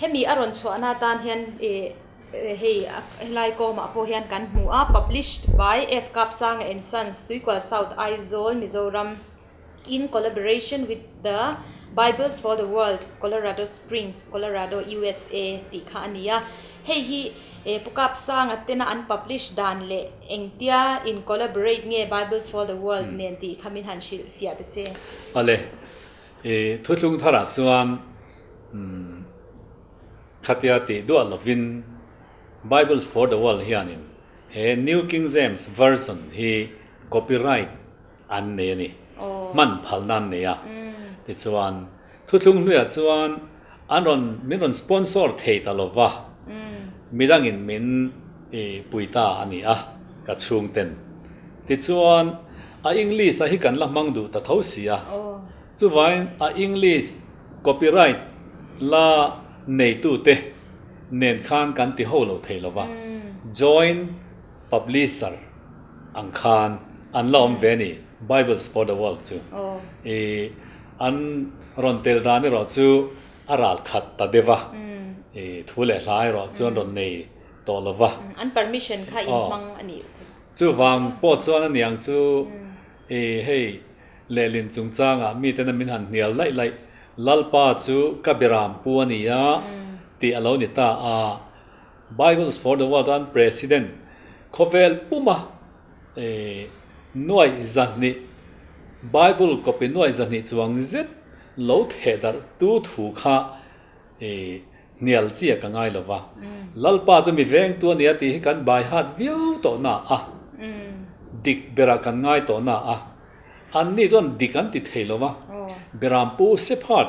Hemi a rawn chhuahna atan hian ih. Hei helai kawmah pawh hian kan hmu a, Published by F Kapsanga and Sons, Tuikual South, Aizawl, Mizoram in collaboration with the Bibles for the World, Colorado Springs, Colorado, USA tih kha a ni a. Hei hi Pu Kapsanga tena an publish dan leh engtia in collaborate nge Bibles for the World nen tih kha min han hrilh fiah ta che. Awle, i thuthlung tharah chuan umm. Khatia tih duah lovin Bibles for the World hianin he New King James Version hi copyright an nei a ni, hman phalna an nei a. Tichuan, thuthlung hnuiah chuan an rawn min rawn sponsor thei ta lova, midangin min pui ta a ni a, ka chhungten. Tichuan, a English-a hi kan la hmang duh ta tho si a, chuvain a English Copyright la neitute nen khan kan ti ho lo thei lo va, joint publisher ang khan an la awm ve a ni, Bibles for the World chu. I an rawn tel dan erawh chu a ral khat ta deuh a, i thu leh hla erawh chu an rawn nei tawh lo va. An permission kha in hmang a nih chu. Chuvang pawh chuan a niang chu i hei Lehlin chungchangah miten a min han hnial laih laih, Lalpa chu ka biram pu a ni a, tih a lo ni ta a. Bibles for the World an President khawvel puma nuaih zahnih, Bible copy nuaih zahnih chuang zet lo thehdarh tu thu kha. hnial chi a ka ngai lo va. Lalpa chu mi vengtu a nia tih hi kan bai hat viau tawh na a, dik berah kan ngai tawh na a, anni chuan dik an ti thei lo va. Berampu shepherd,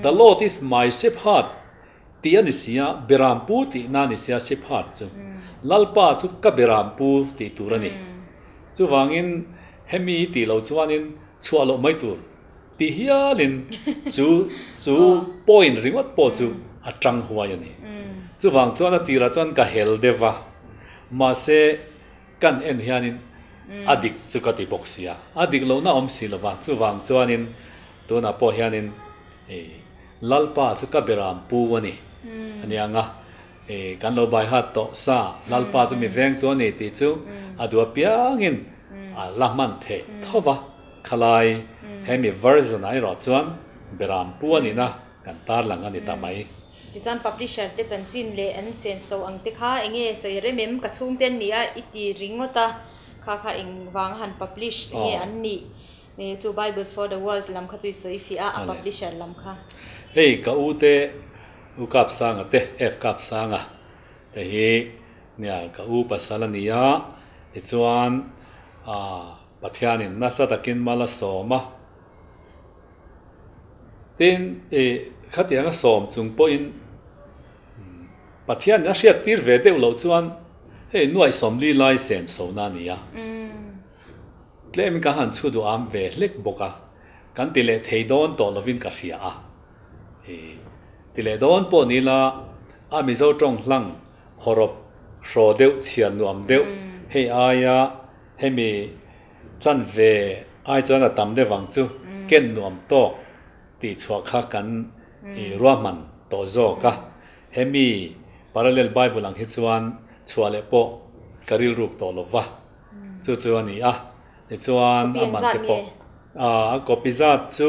The Lord is my shepherd tih a ni si a, Berampu tihna a ni si a shepherd chu. Lalpa chu ka Berampu tih tur a ni. Chuvangin hemi tih loh chuanin chhuah loh mai tur. Ti hialin chu chu point ringawt pawh chu a tang huai a ni. Chuvang chuan a tirah chuan ka hel deuh va, mahse kan en hianin a dik chu ka ti bawk si a, a dik lohna awm si lo va, chuvang chuanin tunah pawh hianin Lalpa chu ka beram pu a ni a ni ang a, kan lo bai hat tawh sa, Lalpa chu mi vengtu a ni tih chu a duh apiangin a la hman theih tho va. Khalai, hemi version ah erawh chuan Beram pu a nihna kan tarlang a ni ta mai. Tichuan publisher te chanchin leh an senso ang te kha eng nge sawi rem em? Ka chhungte an ni a i ti ringawt a, kha kha eng vanga han publish nge an nih? Chu Bibles for the World lam kha chu i sawi fiah a, a publisher lam kha. Hei ka u te, U Kapsanga te, F Kapsanga te hi nia ka u pasal a ni a, tichuan aah Pathianin nasa takin mal a sawm a, tin i khatiang a sawm chung pawhin Pathianin a hriat tir ve deuh loh chuan hei nuaih sawmli lai sen sona a ni a, tlemin kan han chhu duh am ve hlek bawk a, kan ti leh thei dawn tawh lovin ka hria a, i ti leh dawn pawh ni la a Mizo tawng hlang hawrawp hraw deuh chhiar nuam deuh hei aia Hemi chanve ai chuan a tam deuh vang chu ken nuam tawk tih chhuah kha kan ruahman tawh zawk a. Hemi Parallel Bible ang hi chuan chhuah leh pawh ka rilruk tawh lo va, chu chu a ni a. Tichuan a man te pawh a copy zat chu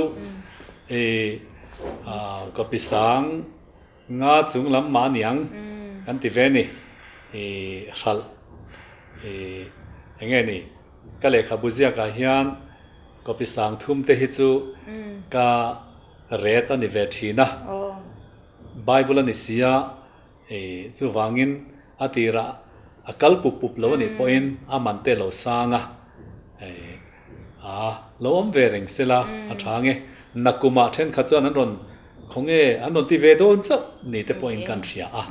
copy sang Nga chung lam mah aniang kan ti ve ni. I hralh i eng nge ni ka lehkhabu ziakah hian copy sang thum te hi chu ka ret a ni ve thin a. Bible a ni si a, i chuvangin a tirah a kal pup pup lo a nih pawhin a man te lo sang a. A lo awm ve reng se la, a tha nge. Nakumah thenkhat chuan an rawn khaw nge, an rawn ti ve dawn chauh ni te pawhin kan hria a.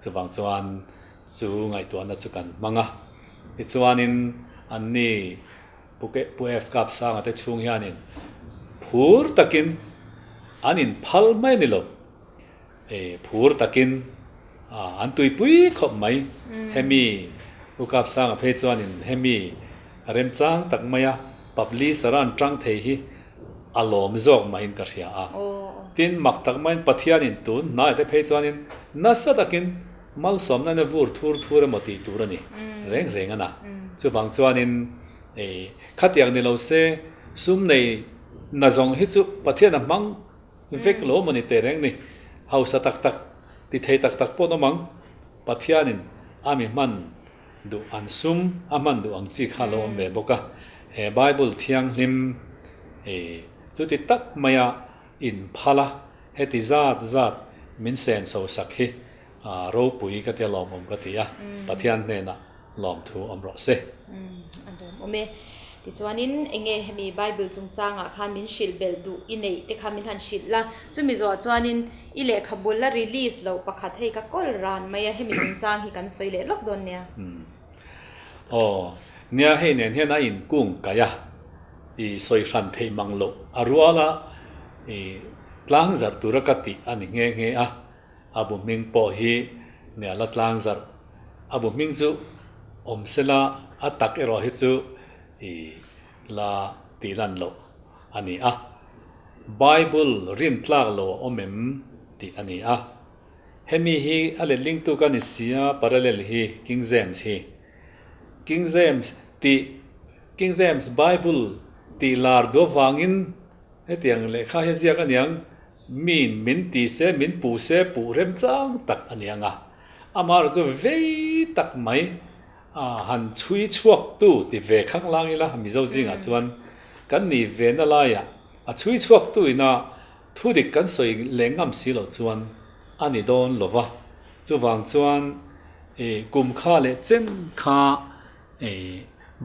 Chuvang chuan chu ngaihtuahna chu kan hmang a. Tichuanin anni Pu Pu F Kapsanga te chhung hianin phur takin an inphal mai a ni lo. Phur takin an tuipui khawp mai. Hemi U Kapsanga phei chuanin hemi remchang tak maia publisher a an tang thei hi a lawm zawk mahin ka hria a. Tin, mak tak maiin Pathianin tun hnaiah te phei chuanin nasa takin malsawmna ina vur thur thur emaw tih tur a ni reng reng a na. Chuvang chuanin khatiang ni lo se sum nei na zawng hi chu Pathian a hmang Vek lo maw ni teh reng ni. Hausa tak tak, ti thei tak tak pawh an awm ang. Pathianin a mi hman duh an sum a hman duh ang chi kha lo awm ve bawk a. He Bible thianghlim i chuti tak maia inphal a, heti zat zat min senso sak hi ropui ka tia lawmawm ka ti a, Pathian hnenah lawmthu awm rawh se. A lawmawm e. Tichuanin eng nge hemi Bible chungchangah khan min hrilh belh duh i neih te kha min han hrilh la. Chumi zawh chuanin i lehkhabu la release loh pakhat hei ka kawl ran mai a, hemi chungchang hi kan sawi leh lawk dawn nia. Aw, nia hei nen hian a inkung kaih a, i sawi hran theih mang loh a rual a, i tlang zarh tura ka tih a ni nghe nghe a. A bu hming pawh hi nia la tlang zarh. A bu hming chu awm sela a tak erawh hi chu i la tih lan loh a ni a. Bible rin tlak lo a awm em tih a ni a. Hemi hi a letlingtu ka ni sia parallel hi King James hi. King James tih King James Bible tih lar duh avangin hetiang lehkha hi ziak a niang. Min min ti se, min puh se, puh remchang tak a ni ang a. Amaherawh chu vei tak mai a han chhui chhuaktu ti ve khang lang ila Mizo zingah chuan kan ni ve na laiah a chhui chhuaktu ina thudik kan sawi leh ngam si loh chuan a ni dawn lo va, chuvang chuan kum kha leh chen kha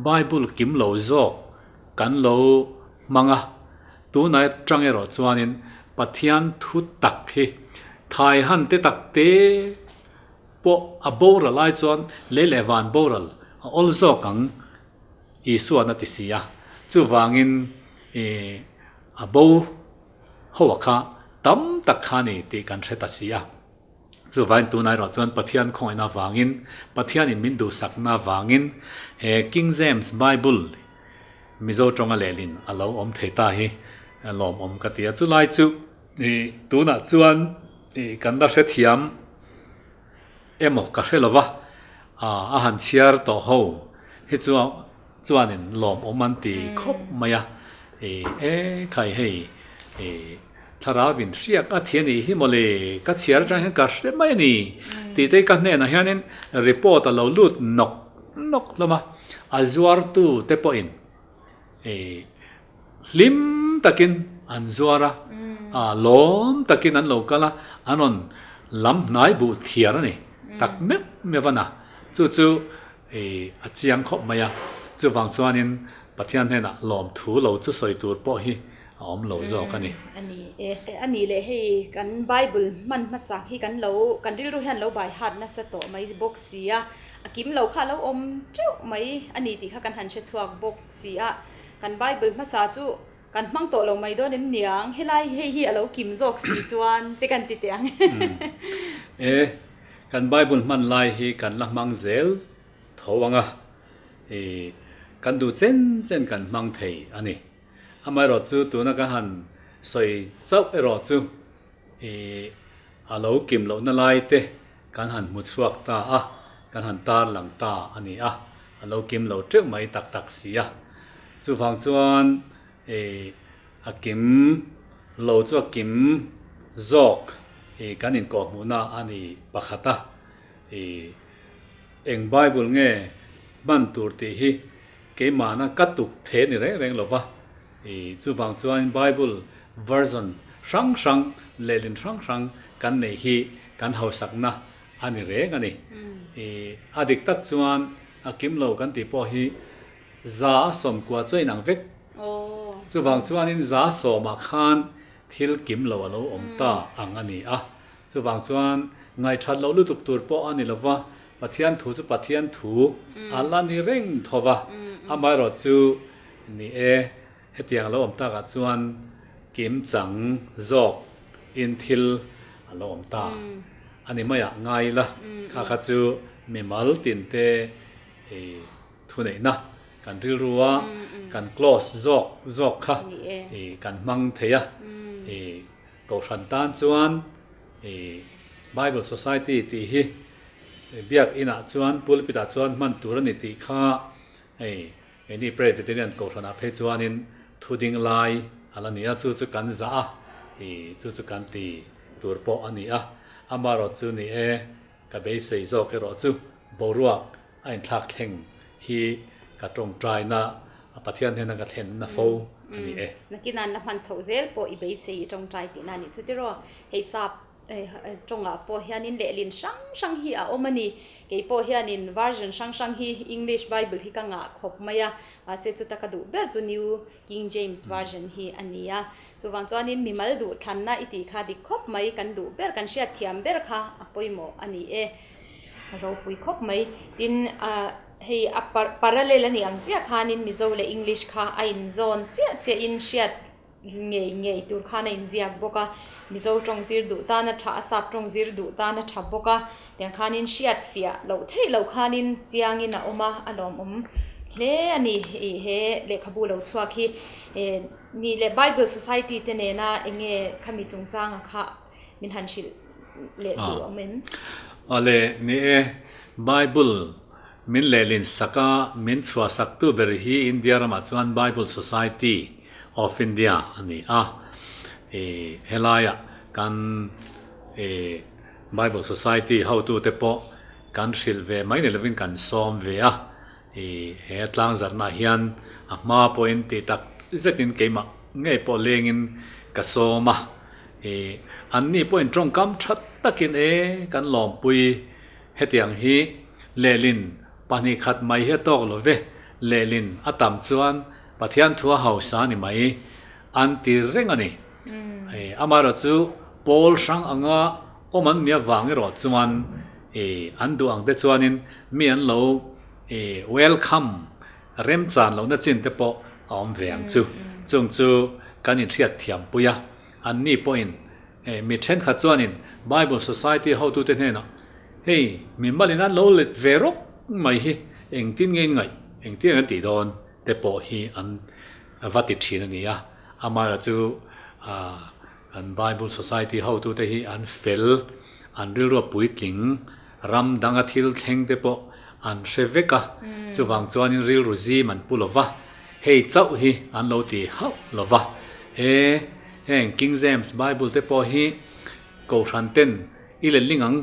Bible kim lo zawk kan lo hmang a, tunah atang erawh chuanin Pathian thu tak hi thaihan te tak te pawh a boral ai chuan lei leh van boral a awl zawk ang Isuan a ti si a, chuvangin a bo ho a kha tam tak kha a ni tih kan hre ta si a. Chuvain tunah erawh chuan Pathian khawngaihna avangin, Pathianin min duhsakna avangin he King James Bible Mizo tawnga lehlin a lo awm thei ta hi lawmawm ka ti a. Chulai chu tunah chuan kan la hrethiam emaw ka hre lova, a han chhiar tawh ho hi chu chuanin lawmawm an ti khawp mai a, e khai hei thlarau in hriak a thi a nih hi mawle ka chhiar atang hian ka hre mai a ni tih te ka hnenah hianin report a lo lut nawk nawk hlawm a, a zuartu te pawhin Hlim takin an zuar a, lawm takin an lo kal a, an rawn lam hnai buh thiar a ni tak meuh meuh a na. Chu chu a chiang khawp mai a, chuvang chuanin Pathian hnenah lawmthu lo chu sawi tur pawh hi a awm lo zawk a ni. A ni e. A nih leh hei kan Bible hman hmasak hi kan lo kan rilru hian lo bai hat nasa tawh mai bawk si a, a kim lo kha a lo awm teuh mai a ni tih kha kan han hre chhuak bawk si a. Kan Bible hmasa chu kan hmang tawh lo mai dawn em niang, helai hei hi a lo kim zawk si chuan te kan ti teh ang. E, kan Bible hman lai hi kan la hmang zel tho ang a, e, kan duh chen chen kan hmang thei a ni. Amaherawh chu tuna ka han sawi chauh erawh chu e, a lo kim lohna lai te kan han hmu chhuak ta a, kan han tar lang ta a ni a, a lo kim lo teuh mai tak tak si a. Chuvang chuan ih a kim lo chu a kim zawk ih kan inkawhhmuhna a ni pakhat a, ih eng Bible nge hman tur tih hi keimahna ka tuk the ni reng reng lo va, ih chuvang chuan Bible version hrang hrang lehlin hrang hrang kan neih hi kan hausakna a ni reng a ni. Ih a dik tak chuan a kim lo kan tih pawh hi 190 chu a inang vek. Chuvang chuanin 100% khan thil kim lo a lo awm ta ang a ni a. Chuvang chuan ngaihthat loh lutuk tur pawh a ni lo va, Pathian thu chu Pathian thu a la ni reng tho va. Amaherawh chu ni e, hetiang a lo awm takah chuan kim chang zawk in thil a lo awm ta a ni maiah ngai ila, kha kha chu mimal tinte Thuneihna kan rilrua kan close zawk zawk kha kan hmang thei a, Kohhran tan chuan Bible Society tih hi Biak Inah chuan pulpit ah chuan hman tur a ni tih kha hei keini Presbyterian Kohhranah phei chuanin thu ding lai a la ni a, chu chu kan zah a, chu chu kan ti tur pawh a ni a, amaherawhchu ni e ka beisei zawk erawh chu boruak A inthlak thleng hi ka tawngtaina Pathian hnena ka thlenna fo a ni e. Nakin an la hman chhoh zel pawh i beisei i tawngtai tihna a nih chu tiraw. Hei sap tawngah pawh hianin lehlin hrang hrang hi a awm a ni. Kei pawh hianin version hrang hrang hi English Bible hi ka ngah khawp mai a, mahse chuta ka duh ber chu New King James Version hi a ni a. Chuvang chuanin mimal duhthlanna i tih kha dik khawp mai, kan duh ber, kan hriatthiam ber kha a pawimawh a ni e. A ropui khawp mai. Tin, hei a parallel a nih ang chiah khanin Mizo leh English kha a inzawn chiah chiahin hriat ngei ngei tur khan a inziak bawk a. Mizo tawng zir duh tan a tha a, sap tawng zir duh tan a tha bawk a. Tiang khanin hriat fiah loh theih loh khanin chiangin a awm a, a lawmawm hle a ni. Ih he lehkhabu lo chhuak hi nih leh Bible Society te nena eng nge khami chungchanga kha min han hrilh leh duh awm em? Awle, ni e, Bible min lehlin sak a, min chhuah sak tu ber hi India ramah chuan Bible Society of India a ni a. I helaiah kan i Bible Society hotute pawh kan hrilh ve mai ni lovin kan sawm ve a. I he tlangzarhnaah hian a hma pawhin tih tak zetin keimah ngei pawh lengin ka sawm a. I Anni pawhin tawngkam tha takin e kan lawmpui. Hetiang hi lehlin pahnih khat mai hi a tawk lo ve, lehlin a tam chuan Pathian thu a hausa a ni mai an ti reng a ni. Amaherawh chu pawl hrang anga awm an nih avang erawh chuan an duh ang te chuanin mi an lo welcome remchan lohna chin te pawh a awm ve ang chu. Chung chu kan inhriat thiam pui a, anni pawhin mi thenkhat chuanin Bible Society hotute hnenah hei mi malin an lo let ve rawk mai hi engtin nge in ngaih, engtin nge an tih dawn te pawh hi an va ti thin a ni a. Amaherawhchu chu kan Bible Society hotute hi an fel, an rilru a puitling, ram danga thil thleng te pawh an hre vek a, chuvang chuanin rilru zim an pu lo va, hei chauh hi an lo ti hauh lo va. He heng King James Bible te pawh hi Kohhran ten i letling ang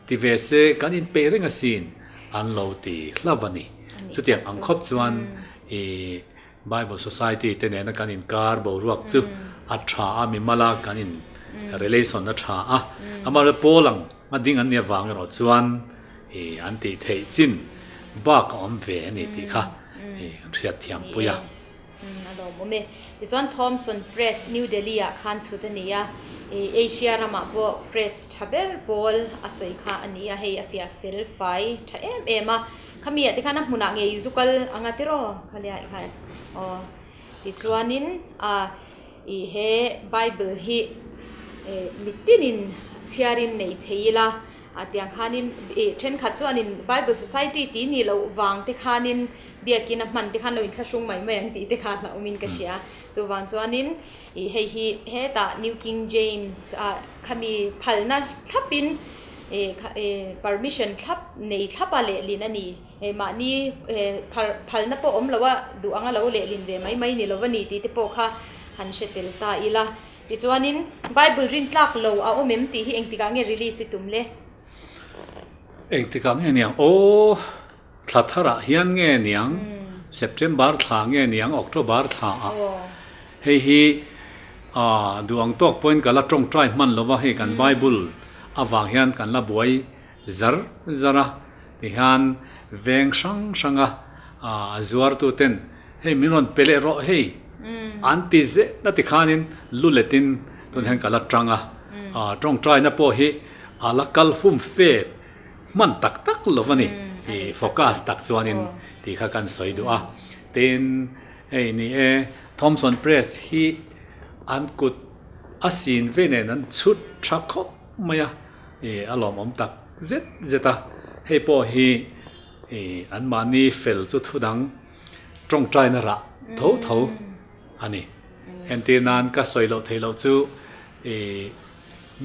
ti ve se kan inpeih reng asin an lo ti hlauh a ni. Chutiang ang khawp chuan i Bible Society te nena kan inkar boruak chu a tha a, mimala kan in relation a tha a. Amaherawhchu pawl ang a ding an nih avang erawh chuan i an tih theih chin bak a awm ve a ni tih kha i kan hriat thiam pui a. A lawmawm e. Tichuan Thomson Press, New Delhi ah khan chhut a ni a, i Asia ramah pawh press tha ber pawl a sawi kha a ni a, hei a fiah fel fai tha em em a. Khami ah te khan a hmunah ngei zu kal anga tiraw khalia i khan aw tichuanin a ih he bible hi eh mitinin chhiarin nei thei ila ah tiang khanin ih thenkhat chuanin bible society tih nih loh vang te khanin biakin a hman te khan lo inthlahrung mai mai ang tih te kha hlauh awmin ka hria chuvang chuanin ih hei hi hetah new king james ah khami phalna thlapin. Ih kha ih permission thlap nei thlap a lehlin a ni. Hei mahni eh phal phalna pawh awm lo a duh anga lo lehlin ve mai mai ni lo a ni tih te pawh kha han hre tel ta ila. Tichuanin Bible rin tlak lo a awm em tih hi engtikah nge release i tum le? Engtikah nge niang aw? Thla tharah hian nge niang? September thla nge niang October thla ah? Hei hi ah duh ang tawk pawhin ka la tawngtai hman lo va, hei kan Bible avang hian kan la buai zar zar a, tihian veng hrang hranga ah zuartu ten hei min rawn pe leh rawh hei an ti zet a tikhanin lu letin tun hian ka la tang a, ah tawngtaina pawh hi a la kal fum fe Hman tak tak lo a ni i focus tak chuanin tih kha kan sawi duh a. Tin, hei ni e, Thomson Press hi an kut a sin ve nen an chhut tha khawp mai a, i a lawmawm tak zet zet a. Hei pawh hi i anmahni fel chu thudang tawngtaina rah tho tho a ni. Entir nan ka sawi loh theih loh chu i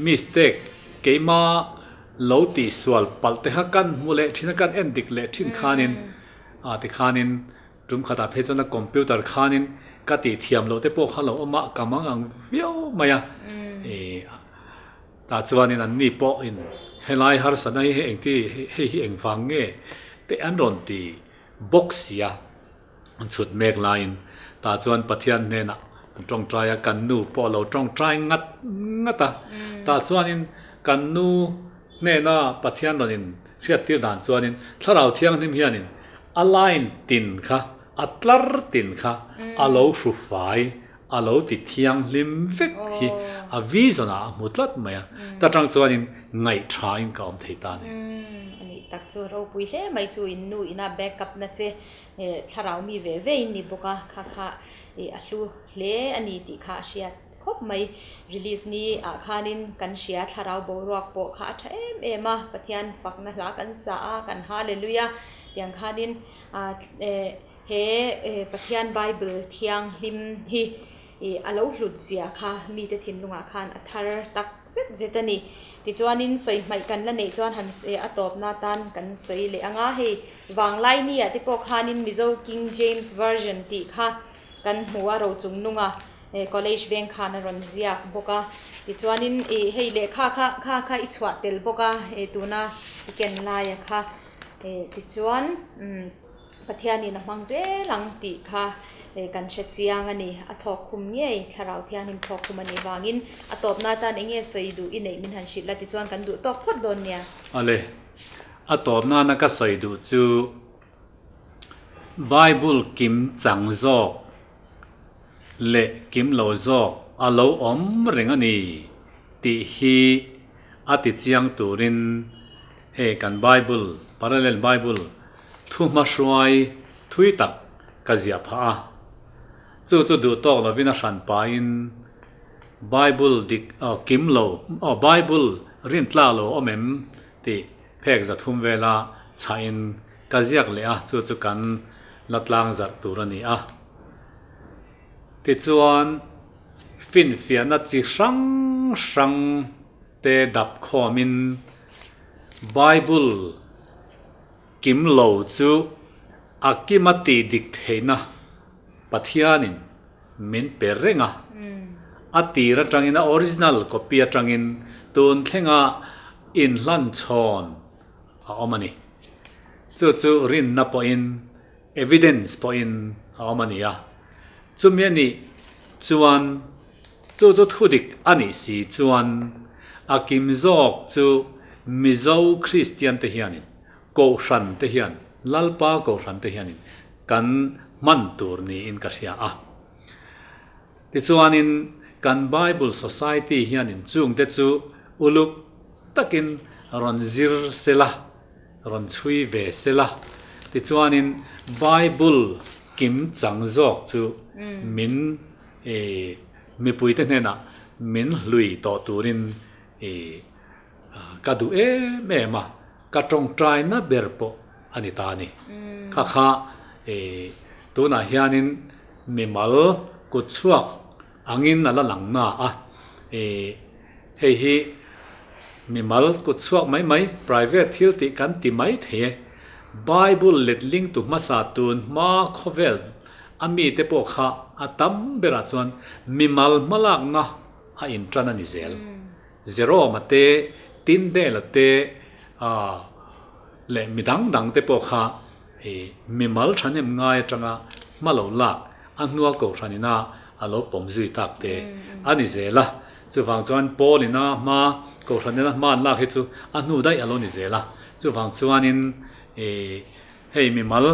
mistake keima Lo tihsual palh te kha kan hmu leh thin a, kan en dik leh thin khanin ah tikhanin tum khatah phei chuan a computer khanin ka tih thiam loh te pawh kha lo awm a, ka mang ang viau mai a. Ih tah chuanin an ni pawhin helai harsatna hi hei engti hei hi engvang nge te an rawn ti bawk si a. An chhut mek laiin tah chuan Pathian hnenah an tawngtai a, kan nu pawh a lo tawngtai ngat ngat a. Tah chuanin kan nu hnena Pathian rawn in hriattir dan chuanin Thlarau Thianghlim hianin a line tin kha, a tlar tin kha a lo hru fai, a lo ti thianghlim vek hi a vision ah a hmu tlat mai a. Ta tang chuanin ngaihthain ka awm thei ta a ni. A nih tak chu ropui hle mai chu in nu ina back up na che Eh thlarau mi ve ve in ni bawk a, kha kha ih a hlu hle a ni tih kha a hriat khawp mai. Release ni ah khanin kan hria thlarau boruak pawh kha a tha em em a, Pathian fakna hla kan sa a, kan Hallelujah tiang khanin ah eh he Pathian Bible thianghlim hi Ih, a lo hlut zia kha mite thinlungah khan a thar tak zet zet a ni. Tichuanin sawi hmaih kan la neih chuan han a tawpna atan kan sawi leh ang a, hei Vanglaini-ah te pawh khanin Mizo King James Version tih kha kan hmu a, Rochung nunga College veng khan a rawn ziak bawk a. Tichuanin ih hei lehkha kha kha kha i chhuah tel bawk a, tuna i ken laia kha. Tichuan umm. Pathianin a hmang zel ang tih kha Kan hre chiang a ni. A thawk khum ngei, Thlarau Thianghlim thawk khum a nih vangin a tawpna atan eng nge sawi duh i neih min han hrilh la tichuan kan duh tawk phawt dawn nia. Awle, a tawpnana ka sawi duh chu Bible kim chang zawk leh kim lo zawk a lo awm reng a ni tih hi a ti chiang turin hei kan Bible, Parallel Bible, thu hmahruai thui tak ka ziah phah a. Chu chu duh tawk lovin a hran pahin Bible dik aw kim lo aw Bible rin tlak lo awm em tih phek 300 vela chhahin ka ziak leh a, chu chu kan la tlang zarh tur a ni a. Tichuan finfiahna chi hrang hrang te dap khawmin Bible Kim lo chu a kima tih dik theihna Pathianin min pe reng a. A tir atangin a original copy atangin tun thlenga inhlan chhawn a awm a ni. Chu chu rinna pawhin evidence pawhin a awm a ni a. Chumi a nih chuan chu chu thudik a nih si chuan a kim zawk chu Mizo Kristian te hianin Kohhran te hian, Lalpa Kohhran te hianin kan hman tur niin ka hria a. Tichuanin kan Bible Society hianin chungte chu uluk takin rawn zir sela, rawn chhui ve sela, tichuanin Bible kim chang zawk chu min mipuite hnenah min hlui tawh turin Ka duh em em a, ka tawngtaina ber pawh a ni ta a ni. Kha kha tunah hianin mimal kut chhuak angin a la lang na a, hei hi mimal kut chhuak mai mai, private thil tih kan ti mai thei e. Bible letling tu hmasa tun hma khawvel a mite pawh kha a tam berah chuan mimal hmalakna a intan a ni zel. Jerome-a te, Tyndale-a te leh mi dang dang te pawh kha mimal thahnem ngai atanga hma lo lak a hnua kohhran ina a lo pawm zui tak te a ni zel a. Chuvang chuan Paul ina hma kohhran ina hma an lak hi chu a hnu daih a lo ni zel a. Chuvang chuanin hei mimal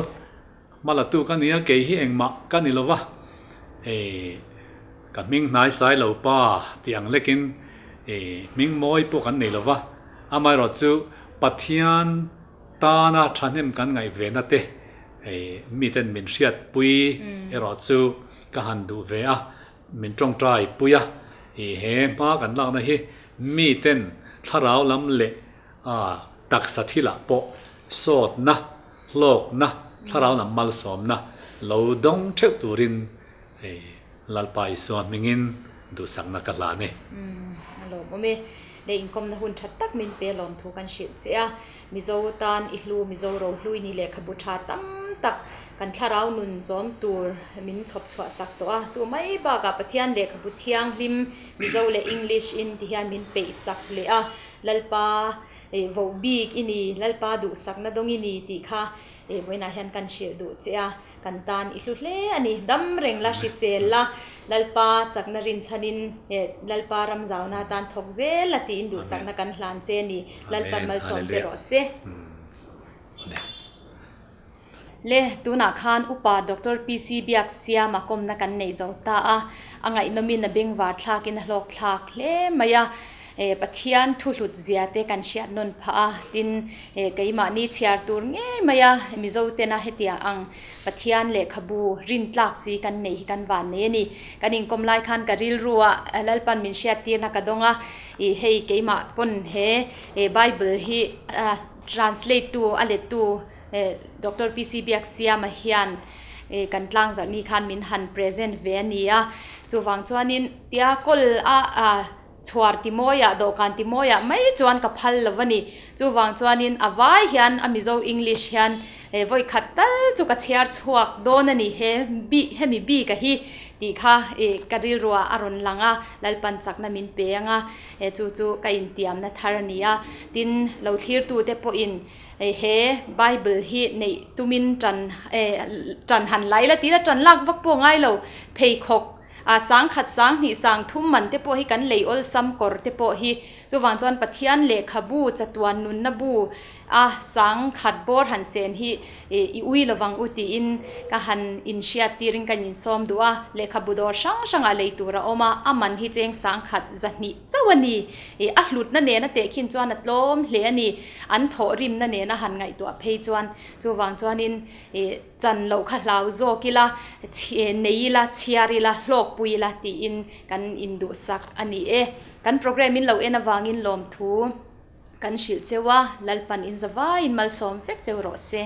Hma la tu ka nia, kei hi engmah ka ni lo va, eh, ka hming hnai sai lo pa tih ang lekin, eh, hming mawi pawh kan nei lo va, amaherawh chu Pathian tana thahnem kan ngaih ve na te, eh, miten min hriatpui erawh chu ka han duh ve a, min tawngtai pui a, eh, he hma kan lakna hi miten thlarau lam leh a taksa thilah pawh sawtna Hlawkna, thlarau lam malsawmna lo dawng theuh turin hei Lalpa Isua hmingin duhsakna ka hlan e. Umm a lawmawm e. Lei inkawmna hun tha tak min pe lawmthu kan hrilh che a. Mizo tan i hlu, Mizo rohlui ni lehkhabu tha tam tak kan thlarau nun chawm tur min chhawp chhuah sak tawh a. Chu mai bakah Pathian lehkhabu thianghlim Mizo leh English in ti hian min peih sak leh a. Lalpa Eh voh bik i ni, Lalpa duhsakna dawng i ni tih kha eh vawiinah hian kan hrilh duh che a, kan tan i hlu hle a ni. Dam reng la, hrisel la, Lalpa chakna rinchhanin eh Lalpa ram zauna atan thawk zel la tiin duhsakna kan hlan che a ni. Lalpan malsawm che rawh se. Le, tunah khan Upa Doctor PC Biaksiama kawmna kan neih zo ta a, a ngaihnawmin a bengvar thlakin a hlawk thlak hle mai a, eh Pathian thu hlut zia te kan hriat nawn phah a, tin eh keimahni chhiar tur ngei mai a, Mizo tena hetiang ang Pathian lehkhabu rin tlak si kan neih hi kan van nei a ni. Kan inkawm lai khan ka rilru ah Lalpan min hriat tirna ka dawng a, ih hei keimah pawn he Bible hi translate tu a let tu Doctor PC Biaksiama hian kan tlangzarh ni khan min han present ve a ni a, chuvang chuanin tia kawl a chhuar ti mawiah dawhkan ti mawiah mai chuan ka phal lo a ni. Chuvang chuanin a vai hian a Mizo English hian vawi khat tal chu ka chhiar chhuak dawn a ni he hemi bik a hi tih kha ka rilruah a rawn lang a, Lalpan chakna min pe ang a, chu chu ka intiamna thar a ni a. Tin, lo thlirtute pawhin. He Bible hi neih tumin tan tan han la ila tih ila tan lak vak pawh ngai lo. Pheikhawk sangkhat sanghnih sangthum man te pawh hi kan lei awlsam kawr te pawh hi chuvang chuan Pathian lehkhabu chatuan nunna bu a sangkhat bawr han sen hi i ui lovang u tiin ka han inhriat tirin ka insawm duh a. Lehkhabu dawr hrang hrangah lei tur a awm a, a man hi cheng sangkhat zahnih chauh a ni. A hlutna nena tehkhin chuan a tlawm hle a ni. An thawhrimna nena han ngaihtuah phei chuan chuvang chuanin chan loh kha hlau zawk ila, nei ila, chhiar ila, hlawkpui ila tiin kan induhsak a ni e. Kan programme in lo en avangin lawmthu kan hrilh cheu a, Lalpan in zavaiin malsawm vek cheu rawh se.